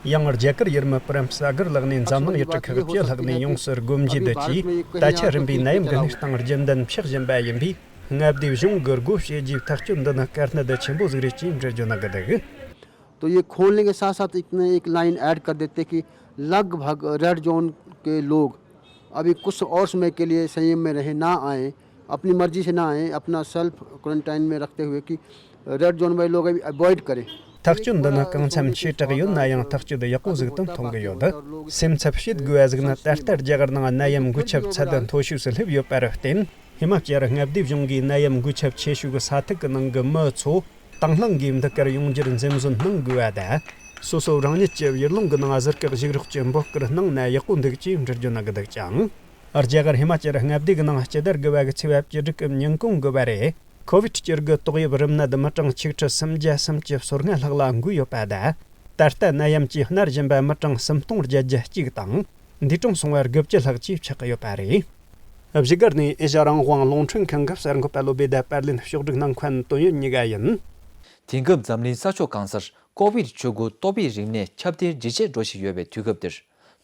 ཡང་རྒྱ་གར་ཡུལ་མི་པུ་རམ་ས་གར་ལགས་ནས་འཛམ་གླིང་ཡུལ་གྲུ་ཁག་བཅུ་ལྷག་ནས་ཡོངས་སུ་སྒོ་འབྱེད་དུ་བཅས་ད་ཆ་རིམ་པས་ནད་ཡམས་ཀྱི་གནས་སྟངས་རྒྱུན་ལྡན་ཆགས་བཞིན་པ་ཡིན་པས་མངའ་སྡེའི་གཞུང་གི་སྒོ་ཕྱེ་རྒྱུའི་ཐག་གཅོད་འདི་ནི་དཀའ་གནད་ཆེན་པོ་ཟིག་རེད་ཅེས་འགྲེལ་བརྗོད་གནང་གི་འདུག तो ये खोलने के साथ साथ इतने एक line add कर देते कि लगभग रेड जोन के लोग अभी कुछ और समय के लिए संयम में रहे ना आए अपनी मर्जी से ना आए अपना सेल्फ क्वारंटाइन में रखते हुए कि रेड जोन वाले लोग अभी अवॉइड करें ཐག་གཅོད་འདི་ནི་གང་འཚམ་ཆེ་དྲགས་ཡོད་ན་ཡང་ཐག་གཅོད་ཡག་པོ་ཟིག་ཏུ་མཐོང་གི་ཡོད། སེམས་འཚབ་བྱེད་དགོས་པ་ཟིག་ནི་ད་ལྟ་རྒྱ་གར་ནང་ནད་ཡམས་འགོས་ཁྱབ་ཚད་མཐོ་ཤོས་སུ་སླེབས་ཡོད་པར་བརྟེན། ཧི་མ་ཅལ་མངའ་སྡེའི་གཞུང་གིས་ནད་ཡམས་འགོས་ཁྱབ་ཆེ་ཤོས་ཀྱི་ས་ཐིག་གི་ནང་གི་མི་ཚོ་དང་བླངས་ཀྱིས་འདི་གར་ཡོང་རྒྱུར་འཛེམ་ཟོན་གནང་དགོས་པ་དང་། སོ་སོ་རང་ཉིད་ཀྱི་ཡུལ་ལུང་གི་ནང་གཟིར་བཀག་བཞུགས་རོགས་ཀྱི་འབོད་སྐུལ་གནང་ན་ཡག་པོ་འདུག་ཅེས་འགྲེལ་བརྗོད་གནང་གི་འདུག་ཅིང་། རྒྱ་གར་ཧི་མ་ཅལ་མངའ་སྡེ་གི་ནང་སྤྱི་ཟླ་དགུ་པ་གི་ཚེས་པ་བཅུ་དྲུག་གི་ཉིན་གུང་གི་བར་རེ། ཁོ་བིད་སྤྱི་ཟླ་དགུ་ཏོག་དབྱིབས་རིམས་ནད་མི་གྲངས་ཆིག་ཁྲི་སུམ་བརྒྱ་སུམ་ཅུ་སོ་ལྔ་ལྷག་ལ་འགོས་ཡོད་པ་དང་། ད་ལྟ་ནད་ཡམས་ཀྱིས་མནར་བཞིན་པ་མི་གྲངས་སུམ་སྟོང་བརྒྱད་བརྒྱ་གཅིག་དང་། འདས་གྲོངས་སོང་བ་དགུ་བཅུ་ལྷག་ཅིག་ཆགས་ཀྱི་ཡོད་པ་རེད། བཞུགས་སྒར་ནས་ཨེ་ཤ་རང་དབང་རླུང་འཕྲིན་ཁང་གི་གསར་འགོད་པ་བློ་བྷེ་དང་པར་ལེན་ཕྱོགས་སྒྲིག་གནང་མཁན་དོན་ཡོད་གཉིས་ཀ་ཡིན། དེང་སྐབས་འཛམ་གླིང་ས་ཕྱོགས་གང་སར་ཀོ་བིད་བཅུ་དགུ་ཏོག་དབྱིབས་རིམས་ནད་ཁྱབ་གདལ་ཇེ་ཆེར་འགྲོ་བཞིན་ཡོད་པའི་དུས་སྐབས་འདིར།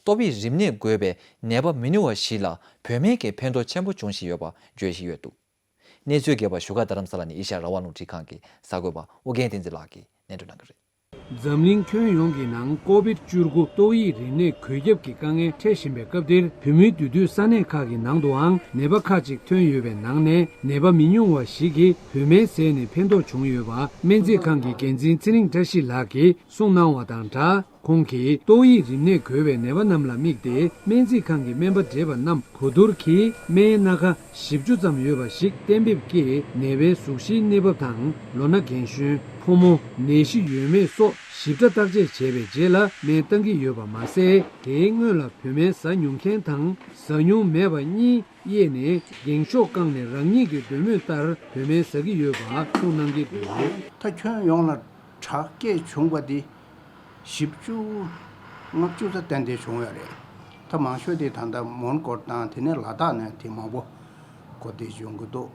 ཏོག་དབྱིབས་རིམས་ནད་འགོས་པའི་ནད་པ་མི་ཉུང་བ་ཞིག་ལ་བོད་སྨན་གྱི་ཕན་ཐོགས་ཆེན་པོ་འབྱུང་བཞིན་ཡོད་པ་བརྗོད་བཞིན་ཡོད་འདུག་གནས་ཚུལ་རྒྱས་པ་བཞུགས་སྒར་རྡ་རམ་ས་ལ་ནས་ཨེ་ཤ་ཡ་རང་དབང་རླུང་འཕྲིན་ཁང་གི་གསར་འགོད་པ་ཨོ་རྒྱན་བསྟན་འཛིན་ལགས་ཀྱིས་སྙན་སྒྲོན་གནང་གི་རེད། འཛམ་གླིང་ཁྱོན་ཡོངས་ཀྱི་ནང་ཀོ་བིད་བཅུ་དགུ་ཏོག་དབྱིབས་རིམས་ནད་འགོས་ཁྱབ་ཀྱི་དཀའ་ངལ་འཕྲད་བཞིན་པའི་སྐབས་འདིར་བོད་མིའི་འདུས་སྡོད་ས་གནས་ཁག་གི་ནང་དུའང་ནད་པ་ཁག་ཅིག་ཐོན་ཡོད་པའི་ནང་ནས་ནད་པ་མི་ཉུང་བ་ཞིག་གིས་བོད་སྨན་བཟས་ནས་ཕན་ཐོགས་བྱུང་ཡོད་པ་སྨན་རྩིས་ཁང་གི་འགན་འཛིན་ཚེ་རིང་བཀྲ་ཤིས་ལགས་ཀྱིས་གསུངས་གནང་བ་དང་སྦྲགས། ཁོང་གིས་ཏོག་དབྱིབས་རིམས་ནད་འགོས་པའི་ནད་པ་རྣམས་ལ་དམིགས་ཏེ་སྨན་རྩིས་ཁང་གི་སྨན་པ་བགྲེས་པ་རྣམས་གོ་བསྡུར་གྱིས་སྨན་སྣ་ཁ་བཞི་བཅུ་ཙམ་ཡོད་པ་ཞིག་གཏན་འབེབས་ཀྱིས་ནད་པའི་གཟུགས་གཞིའི་གནས་བབ་དང་ལོ་ན་རྒན་གཞོན་ཕོ་མོ་ནད་གཞི་ཡོད་མེད་སོགས་ཞིབ་ཕྲ་བརྟག་དཔྱད་བྱས་པའི་རྗེས་ལ་སྨན་བཏང་གི་ཡོད་པ་མ་ཟད། དེའི་སྔོན་ལ་བོད་སྨན་ཟ་མྱོང་མཁན་དང་ཟ་མྱོང་མེད་པ་གཉིས་དབྱེ་ནས་འགེངས་ཤོག་བཀང་ནས་རང་ཉིད་ཀྱི་འདོད་མོས་ལྟར་བོད་སྨན་ཟ་གི་ཡོད་པ་གསུངས་གནང་གི་འདུག་ད་ཁྱོན་ཡོངས་ལ་དྲག་སྐྱེད་བྱུང་བ་འདི་བཞི་བཅུ་ལྔ་བཅུ་ཙམ་ཏན་ཏན་བྱུང་ཡོད་རེད། ད་ ད་མང་ཤོས་དེ་ད་ལྟ་མོན་གྷོ་དང་དེ་ནས་ལ་དྭགས་ནས་དེ་མང་པོ་གོ་བདེ་ཡོང་གི་འདུག་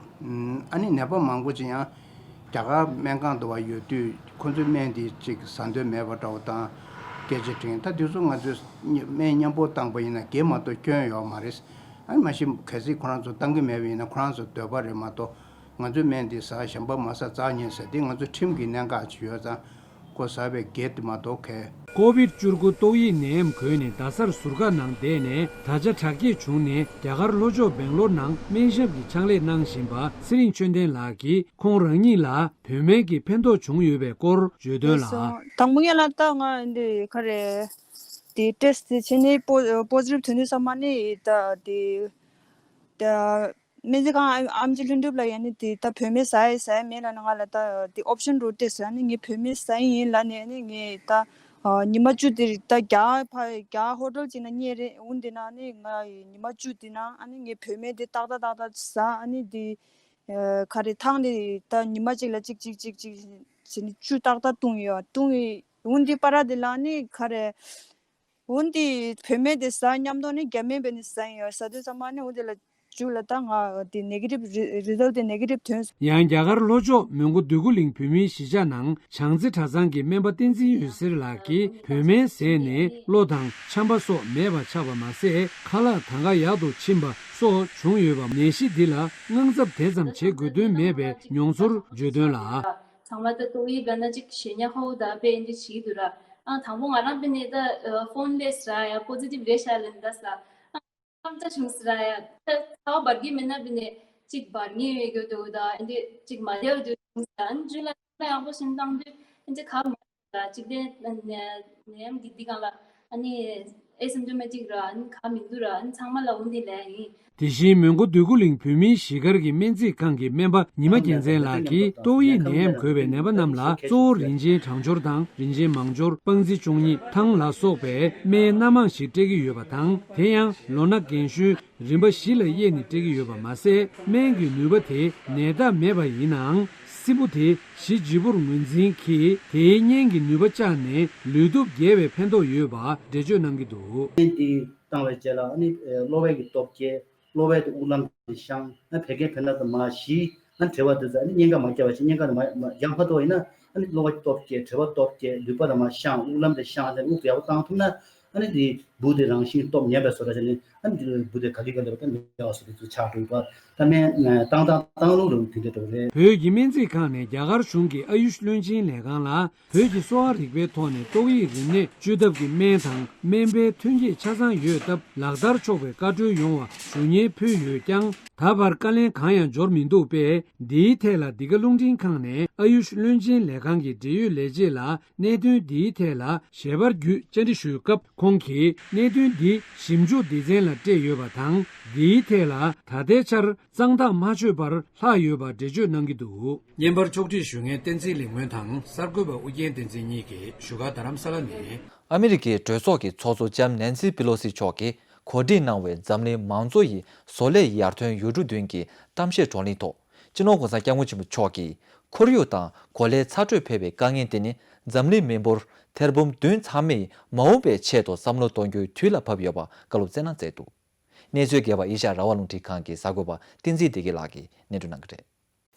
ཨ་ནི་ནད་པ་མང་པོ་ཅིག་ཡང་རྒྱ་གར་སྨན་ཁང་དུ་བ་ཡོད་དུས་ཁོ་ཚོའི་སྨན་དེ་ཅིག་ཟ་འདོད་མེད་པ་འདྲ་བོ་དང་སྐད་ཆ་དྲིས། ད་དུས་ཚོད་ང་ཚོས་སྨན་མཉམ་པོ་བཏང་པ་ཡིན་ན་དགེ་མ་གཏོགས་སྐྱོན་ཡོད་མ་རེད། ཨ་ནི་མ་གཞི་གལ་སྲིད་ཁོ་རང་ཚོ་བཏང་གི་མེད་པ་ཡིན་ན་ཁོ་རང་ཚོ་འདོད་པ་རེད་མ་གཏོགས། ང་ཚོའི་སྨན་འདི་ཟ་གཞན་པ་མ་ཟ་རྩ་ཉེས་ཟེར་འདི་ང་ཚོ་ཁྲིམས་ཀྱི་གནད་འགག་ཅིག་ཡོད་ཙང་ཁོ་ཟ་བའི་འགལ་དེ་མ་གཏོགས་གལ། ཀོ་བིད་བཅུ་དགུ་ཏོག་དབྱིབས་ནད་ཡམས་འགོས་ནས་རྡ་སར་ཟུར་བཀག་ནང་བསྡད་ནས་ད་ཆ་དྲག་སྐྱེད་བྱུང་ནས་རྒྱ་གར་ལྷོ་ཕྱོགས་སྦེང་ལོར་ནང་སྨན་ཞབས་ཀྱི་ཕྱག་ལས་གནང་བཞིན་པ་ཚེ་རིང་ཆོས་ལྡན་ལགས་ཀྱིས་ཁོང་རང་ཉིད་ལ་བོད་སྨན་གྱི་ཕན་ཐོགས་བྱུང་ཡོད་པའི་སྐོར་བརྗོད་དོན་ལ། དང་པོ་ཉིད་ལ་ད་ང་འདི་ག་རེ་དེ་ཊེ་སི་ཊི་དེ་བྱས་ནས་པོ་པོ་ཟི་ཊིབ་ཐོན་དུས་ཙམ་པ་ནས་ད་དེ། ད་སྨན་རྩིས་ཁང་ཨ་ཨེམ་ཆི་ལྷུན་གྲུབ་ལ་ཡ་ནི་དེ་ད་བོད་སྨན་ཟ་ཡི་ཟ་ཡི་མེད་ལབ་ནས་ང་ལ་ད་དེ་ཨོབ་ཤན་རུ་སྟེར་ཟེར། ཨ་ནི་ངས་བོད་སྨན་ཟ་ཡི་ཡིན་ལབ་ནས་ཨ་ནི་ངས་ད་ཨ་ཉི་མ་བཅུ་དེ་ད་རྒྱ་ཕ་རྒྱ་ཧོ་ཊེལ་ཅིག་ན་ཉལ་རེད། འོན་ཏེ་ན་ཨ་ནི་ང་ཉི་མ་བཅུ་དེ་ན་ཨ་ནི་ངས་བོད་སྨན་དེ་ཏག་ཏག་ཏག་ཏག་ཟ། ཨ་ནི་དེ་ཨ་ག་རེ་ཐང་དེ་ད་ཉི་མ་གཅིག་ལ་གཅིག་གཅིག་གཅིག་གཅིག་བྱས་ནས་བཅུ་ཏག་ཏག་བཏུང་ཡོད། བཏུང་ཡི་འོན་ཏེ་པ་ར་དེ་ལ་ཨ་ནི་ག་རེ། འོན་ཏེ་བོད་སྨན་དེ་ཟ་མཉམ་དུ་ནི་རྒྱ་སྨན་བྱས་ནས་ཟ་ཡི་ཡོད། ཟ་དུས་ཙམ་པ་ནི་འོན་ཏེ་ལ་མཇུག་ལ་ད་ང་དེ་ནེ་གེ་ཊིབ་རི་རི་ཛལ་ཊི་དེ་ནེ་གེ་ཊིབ་ཐོན་སོང་། ཡང་རྒྱ་གར་ལྷོ་ཕྱོགས་མོན་གྷོ་འདོད་རྒུ་གླིང་བོད་མིའི་གཞིས་ཆགས་ནང་བྱང་རྩེ་གྲྭ་ཚང་གི་སྨན་པ་བསྟན་འཛིན་འོད་ཟེར་ལགས་ཀྱིས་བོད་སྨན་ཟས་ནས་གློ་དང་ཆམ་པ་སོགས་མེད་པ་ཆགས་པ་མ་ཟད་ཁ་ལག་དང་ག་ཡག་ཏུ་ཕྱིན་པ་སོགས་བྱུང་ཡོད་པ། ནད་གཞི་འདི་ལ་དངངས་འཚབ་དེ་ཙམ་བྱེད་དགོས་དོན་མེད་པའི་མྱོང་ཚོར་བརྗོད་དོན་ལ། ཚང་མ་ད་ཏོག་དབྱིབས་ཡིན་ན་ཅིག་ཞེད་སྣང་ཁ་པོ་ད་དཔེ་འདི་བྱེད་འདུག་ར། ཨ་དང་པོ་ང་རང་དཔེ་ནས་ད་ཕོན་ལེས་ར་ཡ་པོ་ཛི་ཊིབ་རེད་ཤག་ལབ་ནས་ད་ས་ཨ་ཁམས་ཚ་བྱུང་ཟེར་ར་ཡ། ད་ཚ་བ་འབར་གྱི་མེད་ན་དཔེ་ནས་ཅིག་འབར་ངེས་ཡོད་རྒྱུ་འདུག་ད་ཨ་འདི་ཅིག་མ་བདེ་བ་འདུག་ཟེར། ཨ་ནི་རྒྱུན་ལ་ཡག་པོ་ཞིག་བཏང་དུས་ཨ་འདི་ཁ་མ་ལ་གཅིག་དེ་ནད་ཡམས་ཀྱི་འདི་སྒང་ལ་ཨ་ནི་ཨེ་སིམ་ཊོ་མེ་ཊིག་ར་ཨ་ནི་ག་མི་འདུག་ར། ཨ་ནི་ཚང་མ་ལ་འོ་འདི་ལས་ཡིན། དེ་བཞིན་མོན་གྷོ་འདོད་རྒུ་གླིང་བོད་མིའི་གཞིས་སྒར་གྱི་སྨན་རྩིས་ཁང་གི་སྨན་པ་ཉི་མ་རྒྱལ་མཚན་ལགས་ཀྱིས་ཏོག་དབྱིབས་ནད་ཡམས་འགོས་པའི་ནད་པ་རྣམས་ལ་གཙོ་བོ་རིན་ཆེན་གྲང་སྦྱོར་དང་རིན་ཆེན་མང་སྦྱོར་སྤང་རྩི་བཅུ་གཉིས་ཐང་ལ་སོགས་པའི་སྨན་སྣ་མང་ཞིག་སྤྲད་ཀྱི་ཡོད་པ་དང་། དེ་ཡང་ལོ་ན་རྒན་གཞོན་རིམ་པ་བཞི་ལ་དབྱེ་ནས་སྤྲད་ཀྱི་ཡོད་པ་མ་ཟད། སྨན་གྱི་ནུས་པ་དེ་ནད་རྟགས་མེད་པ་ཡིན་ནའང་སྲིན་འབུ་དེ་གཞི་ལྗིད་པོར་ངོས་འཛིན་གྱིས་དེའི་གཉན་གྱི་ནུས་པ་བཅག་ནས་ལུས་སྟོབས་རྒྱས་པའི་ཕན་ཐོགས་ཡོད་པ་འགྲེལ་བརྗོད་གནང་གི་འདུག། སྨན་དེ་བཏང་བའི་རྗེས་ལ་ཨ་ནི་གློ་བའི་གི་སྟོབས་རྒྱས། གློ་བའི་དེ་དབུགས་ལམ་དེ་བཤང་། ཨ་བད་ཀན་བེ་ན་དེ་མར་ཞི། ཨ་གྲེ་བ་དེ་ཚོ་ཨ་ནི་གཉན་ཁ་མ་རྒྱག་པ་བྱས། གཉན་ཁ་དེ་མ་མ་རྒྱག་མ་ཐུབ་པ་ཡིན་ན་ཨ་ནི་གློ་བ་སྟོབས་རྒྱས། གྲེ་བ་སྟོབས་རྒྱས། མདུད་པ་དེ་མར་བཤང་། དབུགས་ལམ་དེ་བཤང་བྱས་ནས་དབུགས་ཡག་པོ་བཏང་ཐུབ་ན་ཨ་ནི་དེ་འབུ་དེ་རང་བཞིན་སྟོབས་ཉམས་པའི་བཟོ་འདྲ་བྱས་ནས་ཨ་ནི་དེ་འབུ་དེ་ག་ལེ་ག་ལེ་བ་ད་མེད་པ་བཟོ་དེ་ཚོ་ཆགས་འགྲོ་བ། ད་སྨན་བཏང་བཏང་བཏང་ལུགས་ལ་དེ་འདྲ་འགྲོ་གི་རེད། བོད་ཀྱི་སྨན་རྩིས་ཁང་ནས་རྒྱ་གར་གཞུང་གི་ཨ་ཡུཤ་བློན་ཆེན་ལས་ཁང་ལ། བོད་ཀྱི་གསོ་བ་རིག་པའི་ཐོག་ནས་ཏོག་དབྱིབས་རིམས་ནད་བཅོས་ཐབས་ཀྱི་སྨན་དང་སྨན་པའི་ཐོན་སྐྱེད་ཆ་ཚང་ཡོད་སྟབས་ལག་བསྟར་ཆོག་པའི་བཀའ་འཁྲོལ་ཡོང་བ་ཞུ་སྙན་ཕུལ་ཡོད་ཀྱང་། ད་བར་བཀའ་ལན་གང་ཡང་འབྱོར་མི་འདུག་པས། འདིའི་ཐད་ལ་འདི་ག་རླུང་འཕྲིན་ཁང་ནས་ཨ་ཡུཤ་བློན་ཆེན་ལས་ཁང་གི་འབྲེལ་ཡོད་ལས་བྱེད་ལ་གནད་དོན་འདིའི་ཐད་ལ་ཞལ་པར་བརྒྱུད་བཅར་འདྲི་ཞུས་སྐབས། ཁོང་གིས་གནད་དོན་འདི་ཞིབ་འཇུག་སྡེ་ཚན་ལ་སྤྲད་ཡོད་པ་དང་། འདིའི་ཐད་ལ་ད་ལྟའི་ཆར་གཙང་ཐག་མ་ཆོད་པར་ལྷག་ཡོད་པ་འགྲེལ་བརྗོད་གནང་གི་འདུག། བརྙན་པར་ཕྱོགས་སྒྲིག་ཞུ་མཁན་བསྟན་འཛིན་ལེགས་སྨོན་དང་གསར་འགོད་པ་ཨུ་རྒྱན་བསྟན་འཛིན་གཉིས་ཀྱིས་བཞུགས་སྒར་རྡ་རམ་ས་ལ་ནས། ཨ་མི་རི་ཀའི་གྲོས་ཚོགས་ཀྱི་ཚོགས་གཙོ་ལྕམ་ནན་སི་པི་ལོ་སི་མཆོག་གིས་གོ་སྒྲིག་གནང་བའི་འཛམ་གླིང་མང་གཙོ་ཡི་བཟོ་ལས་ཡར་ཐོན་ཡུལ་གྲུ་བདུན་གྱི་གཏམ་བཤད་བགྲོ་གླེང་ཐོག། སྤྱི་ནོར་༧གོང་ས་༧སྐྱབས་མགོན་ཆེན་པོ་མཆོག་གིས། ཁོར་ཡུག་དང་གོ་ལའི་ཚ་དྲོད་འཕེལ་བའི་དཀའ་ངལ་དེ་ནི་འཛམ་གླིང་མི་འབོར་ཐེར་འབུམ་བདུན་ཚང་མས་མ་འོངས་པའི་ཆེད་དུ་བསམ་བློ་གཏོང་རྒྱུའི་དུས་ལ་བབ་ཡོད་པ་བཀའ་སློབ་སྩལ་གནང་མཛད་འདུག། གནས་ཚུལ་རྒྱས་པ་ཨེ་ཤ་ཡ་རང་དབང་རླུང་འཕྲིན་ཁང་གི་གསར་འགོད་པ་བསྟན་འཛིན་བདེ་སྐྱིད་ལགས་ཀྱིས་སྙན་སྒྲོན་གནང་གི་རེད།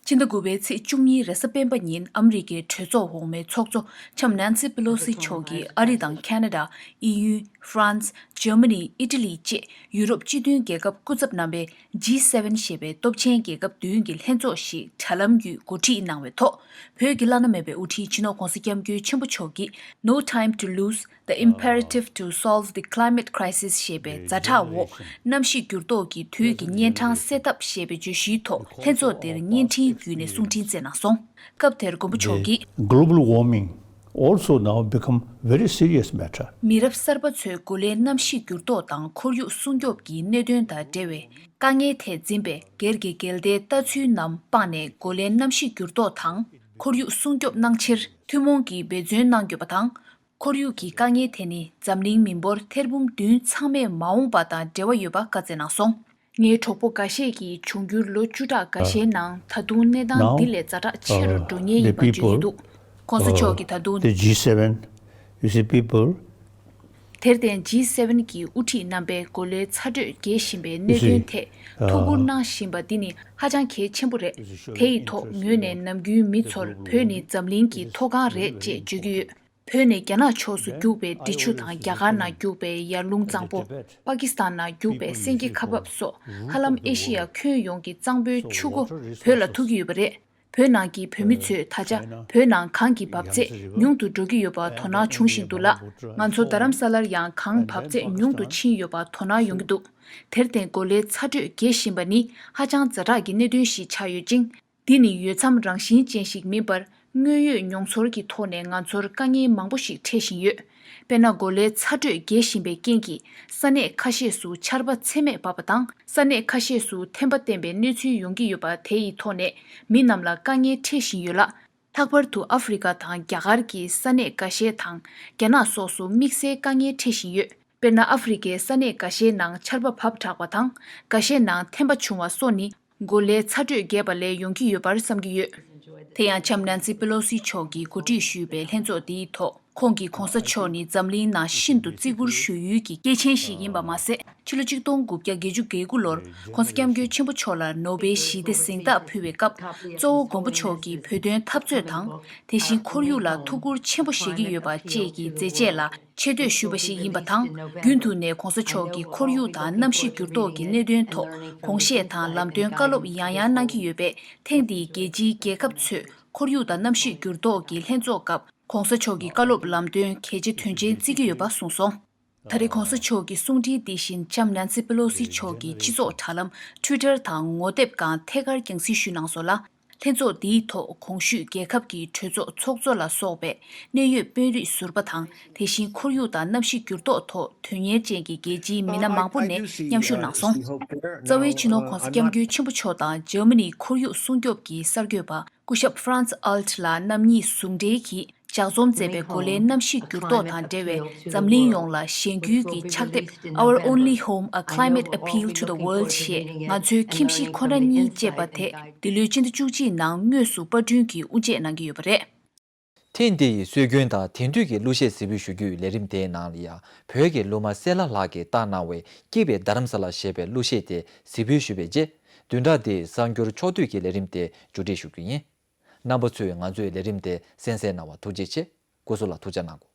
ཕྱི་ཟླ་དགུ་པའི་ཚེས་བཅུ་གཉིས་རེས་གཟའ་སྤེན་པ་ཉིན་ཨ་མི་རི་ཀའི་གྲོས་ཚོགས་འོག་མའི་ཚོགས་གཙོ་ལྕམ་ནན་སི་པི་ལོ་སི་མཆོག་གིས་ཨ་རི་དང་ཁ་ན་ཌ། དབྱིན་ཡུལ། ཧྥ་རན་སི། འཇར་མ་ནི། ཨི་ཊ་ལི་བཅས་ཡུ་རོབ་སྤྱི་མཐུན་རྒྱལ་ཁབ་སྐུ་ཚབ་རྣམ་པའི་ཇི་སེ་ཝེན་ཞེས་པའི་སྟོབས་ཆེན་རྒྱལ་ཁབ་བདུན་གྱི་ལྷན་ཚོགས་ཤིག་དྲ་ལམ་བརྒྱུད་གོ་སྒྲིག་གནང་བའི་ཐོག། བོད་ཀྱི་བླ་ན་མེད་པའི་དབུ་ཁྲིད་སྤྱི་ནོར་༧གོང་ས་༧སྐྱབས་མགོན་ཆེན་པོ་མཆོག་གིས། No time to lose, the imperative to solve the climate crisis ཞེས་པའི་ཛ་དྲག་འོག་གནམ་གཤིས་འགྱུར་ལྡོག་གི་དུས་ཀྱི་གཉན་འཕྲང་སེལ་ཐབས་ཞེས་པའི་བརྗོད་གཞིའི་ཐོག་ལྷན་ཚོགས་དེར་བརྙན་འཕྲིན་བརྒྱུད་ནས་གསུང་འཕྲིན་བསྩལ་གནང་སོང་། སྐབས་དེར་མགོན་པོ་མཆོག་གིས། Global warming also now become very serious matter. མི་རབས་གསར་པ་ཚོས་གོ་ལའི་གནམ་གཤིས་འགྱུར་ལྡོག་དང་ཁོར་ཡུག་སྲུང་སྐྱོབ་ཀྱི་གནད་དོན་དང་འབྲེལ་བའི་དཀའ་ངལ་ཐད་འཛིན་པའི་སྒེར་གྱི་འགལ་ཟླའི་ལྟ་ཚུལ་རྣམས་སྤངས་ནས་གོ་ལའི་གནམ་གཤིས་འགྱུར་ལྡོག་དང་ཁོར་ཡུག་སྲུང་སྐྱོབ་གནང་ཕྱིར་ཐུན་མོང་གི་འབད་བརྩོན་གནང་དགོས་པ་དང་། ཁོར་ཡུག་གི་དཀའ་ངལ་དེ་ནི་འཛམ་གླིང་མི་འབོར་ཐེར་འབུམ་བདུན་ཚང་མས་མ་འོངས་པ་དང་འབྲེལ་བ་ཡོད་པ་བཀའ་སྩལ་གནང་སོང་། ངའི་གྲོགས་པོ་འགའ་ཤས་ཀྱིས་འབྱུང་འགྱུར་ལོ་བཅུ་ཕྲག་འགའ་ཤས་ནང་ད་དུང་གནས་སྟངས་འདི་ལས་ཛ་དྲག་ཆེ་རུ་འགྲོ་ངེས་ཡིན་པ་བརྗོད་ཀྱི་འདུག། ༧གོང་ས་མཆོག་གིས་ད་དུང་། The G seven, you see, people དེར་བརྟེན་ཇི་སེ་བེན་གྱི་དབུ་ཁྲིད་རྣམ་པས་གོ་ལའི་ཚ་དྲོད་རྒྱས་བཞིན་པའི་གནད་དོན་ཐད་ཐུགས་ཁུར་གནང་བཞིན་པ་འདི་ནི་ཧ་ཅང་གལ་ཆེན་པོ་རེད། དེ་ཡི་ཐོག་ངོས་ནས་ནམ་རྒྱུན་མི་ཚོར་བོད་ནི་འཛམ་གླིང་གི་མཐོ་སྒང་རེད་ཅེས་བརྗོད་ཀྱི་ཡོད། བོད་ནས་རྒྱ་ནག་ཕྱོགས་སུ་རྒྱུག་པའི་འབྲི་ཆུ་དང་རྒྱ་གར་ནང་རྒྱུག་པའི་ཡར་ཀླུང་གཙང་པོ། པ་ཀི་སི་ཐན་ནང་རྒྱུག་པའི་སེང་གེ་ཁ་འབབ་སོགས་ཧ་ལམ་ཨེ་ཤེ་ཡ་ཁྱོན་ཡོངས་ཀྱི་གཙང་པོའི་ཆུ་མགོ་བོད་ལ་ཐུག་གི་ཡོད་པ་རེད། བོད་ནང་གི་བོད་མི་ཚོས་ད་ཆ་བོད་ནང་གངས་ཀྱི་འབབ་ཚད་ཉུང་དུ་འགྲོ་གི་ཡོད་པ་དོ་སྣང་བྱུང་བཞིན་འདུག་ལ། ང་ཚོ་རྡ་རམ་ས་ལར་ཡང་གངས་འབབ་ཚད་ཉུང་དུ་ཕྱིན་ཡོད་པ་དོ་སྣང་ཡོང་གི་འདུག་དེར་བརྟེན་གོ་ལའི་ཚ་དྲོད་རྒྱས་བཞིན་པ་ནི་ཧ་ཅང་ཛ་དྲག་གི་གནད་དོན་ཞིག་ཆགས་ཡོད་ཅིང་། འདི་ནི་འོས་འཚམ་རང་བཞིན་ཅན་ཞིག་མིན་པར། དངོས་ཡོད་མྱོང་ཚོར་གྱི་ཐོག་ནས་ང་ཚོར་དཀའ་ངལ་མང་པོ་ཞིག་འཕྲད་བཞིན་ཡོད། དཔེར་ན། གོ་ལའི་ཚ་དྲོད་རྒྱས་བཞིན་པའི་རྐྱེན་གྱིས་ས་གནས་ཁ་ཤས་སུ་ཆར་པ་ཚད་མེད་བབས་པ་དང་། ས་གནས་ཁ་ཤས་སུ་ཐན་པ་བསྟན་པའི་གནས་ཚུལ་ཡོང་གི་ཡོད་པ། དེ་ཡི་ཐོག་ནས་མི་རྣམས་ལ་དཀའ་ངལ་འཕྲད་བཞིན་ཡོད་ལ། ལྷག་པར་དུ་ཨ་ཧྥེ་རི་ཁ་དང་རྒྱ་གར་གྱི་ས་གནས་འགའ་ཤས་དང་རྒྱ་ནག་སོགས་སུ་དམིགས་བསལ་དཀའ་ངལ་འཕྲད་བཞིན་ཡོད། དཔེར་ན། ཨ་ཧྥེ་རི་ཁའི་ས་གནས་འགའ་ཤས་ནང་ཆར་པ་བབས་དྲགས་པ་དང་། འགའ་ཤས་ནང་ཐན་པ་བྱུང་བ་སོགས་ནི་གོ་ལའི་ཚ་དྲོད་རྒྱས་པ་ལས་ཡོང་གི་ཡོད་པར་བསམ་གྱི་ཡོད། དེ་ཡང་ལྕམ་ནན་སི་པེ་ལོ་སི་མཆོག་གིས་གོ་སྒྲིག་ཞུས་པའི་ལྷན་ཚོགས་འདིའི་ཐོག་ཁོང་གིས་གོང་ས་མཆོག་ནི་འཛམ་གླིང་ནང་ཤིན་ཏུ་བརྩི་བཀུར་ཞུ་ཡུལ་གྱི་སྐྱེས་ཆེན་ཞིག་ཡིན་པ་མ་ཟད། ཕྱི་ལོ་ཆིག་སྟོང་དགུ་བརྒྱ་བརྒྱད་ཅུ་གྱ་དགུ་ལོར་༧གོང་ས་༧སྐྱབས་མགོན་ཆེན་པོ་མཆོག་ལ་ནོ་བེལ་ཞི་བདེ་གཟེངས་རྟགས་ཕུལ་བའི་སྐབས། གཙོ་བོ་མགོན་པོ་མཆོག་གིས་བོད་དོན་འཐབ་རྩོད་དང་། དེ་བཞིན་ཁོར་ཡུག་ལ་ཐུགས་ཁུར་ཆེན་པོ་བཞེས་ཀྱི་ཡོད་པ་བཅས་ཀྱི་མཛད་རྗེས་ལ་ཆེ་བསྟོད་ཞུས་པ་ཞིག་ཡིན་པ་དང་། རྒྱུན་དུ་ནས་གོང་ས་མཆོག་གིས་ཁོར་ཡུག་དང་གནམ་གཤིས་འགྱུར་ལྡོག་གི་གནད་དོན་ཐོག་དགོངས་བཞེས་དང་ལམ་སྟོན་བཀའ་སློབ་ཡང་ཡང་གནང་གི་ཡོད་པས། ཐེངས་འདིའི་རྒྱལ་སྤྱིའི་རྒྱལ་ཁབ་ཚོས་ཁོར་ཡུག་དང་གནམ་གཤིས་འགྱུར་ལྡོག་གི་ལྷན་ཚོགས་སྐབས། གོང་ས་མཆོག་གི་བཀའ་སློབ་ལམ་སྟོན་གལ་ཆེ་དོན་ཆེན་བརྩི་གི་ཡོད་པ་གསུངས་སོང་། ད་རེས་གོང་ས་མཆོག་གི་གསུང་འཕྲིན་འདི་བཞིན་ལྕམ་ནན་སི་པེ་ལོ་སི་མཆོག་གི་སྤྱི་ཚོགས་དྲ་ལམ་Twitter་དང་ངོ་དེབ་སྒང་ཐད་ཀར་རྒྱང་སྲིང་ཞུས་གནང་སོང་ལ། ལྷན་ཚོགས་འདིའི་ཐོག་གོང་ཞུས་རྒྱལ་ཁབ་ཀྱི་གྲོས་ཚོགས་ཚོགས་གཙོ་ལ་སོགས་པས་གནད་ཡོད་དཔོན་རིགས་ཟུར་པ་དང་། དེ་བཞིན་ཁོར་ཡུག་དང་གནམ་གཤིས་འགྱུར་ལྡོག་ཐོག་དོན་གཉེར་ཅན་གྱི་རྒྱལ་སྤྱིའི་མི་སྣ་མང་པོ་ནས་མཉམ་ཞུགས་གནང་སོང་། རྩ་བའི་སྤྱི་ནོར་༧གོང་ས་༧སྐྱབས་མགོན་ཆེན་པོ་མཆོག་དང་འཇར་མ་ནིའི་ཁོར་ཡུག་སྲུང་སྐྱོབ་ཀྱི་གསར་འགོད་པ་སྐུ་ཞབས་Franz Alt་ལགས་རྣམ་གཉིས་ཟུང་འབྲེལ་གྱིས་ལྗགས་རྩོམ་མཛད་པའི་གོ་ལའི་གནམ་གཤིས་འགྱུར་ལྡོག་དང་འབྲེལ་བའི་འཛམ་གླིང་ཡོངས་ལ་གཞེན་སྐུལ་གྱི་ཕྱག་དེབ་Our Only Home: A Climate Appeal to the World་ཞེས་ང་ཚོའི་ཁྱིམ་གཞིས་ཁོ་ན་གཉིས་ཅེས་པ་དེ་འདི་ལོའི་སྤྱི་ཟླ་བཅུ་གཅིག་ནང་དངོས་སུ་པར་སྐྲུན་གྱིས་དབུ་འབྱེད་གནང་གི་ཡོད་པ་རེད། ཐེངས་འདི་ཡི་སྲོལ་རྒྱུན་དང་དེང་དུས་ཀྱི་གླུ་གཞས་གཟིགས་འབུལ་ཞུ་རྒྱུའི་ལས་རིམ་དེའི་ནང་ལ་ཡང་བོད་ཀྱི་གླུ་མ་གསལ་ལྷ་ལགས་ཀྱིས་བཏང་གནང་བའི་སྐྱིད་པའི་རྡ་རམ་ས་ལ་ཞེས་པའི་གླུ་གཞས་དེ་གཟིགས་འབུལ་ཞུས་པའི་རྗེས། བདུན་ཕྲག་འདིའི་གསར་འགྱུར་ཕྱོགས་བསྡུས་ཀྱི་ལས་རིམ་དེ་མཇུག་སྒྲིལ་ཞུ་རྒྱུ་ཡིན། རྣམ་པ་ཚོས་ང་ཚོའི་ལས་རིམ་དེ་གསན་གཟིགས་གནང་བར་ཐུགས་རྗེ་ཆེ། སྐུ་གཟུགས་ལ་ཐུགས་ཅག་གནང་དགོས།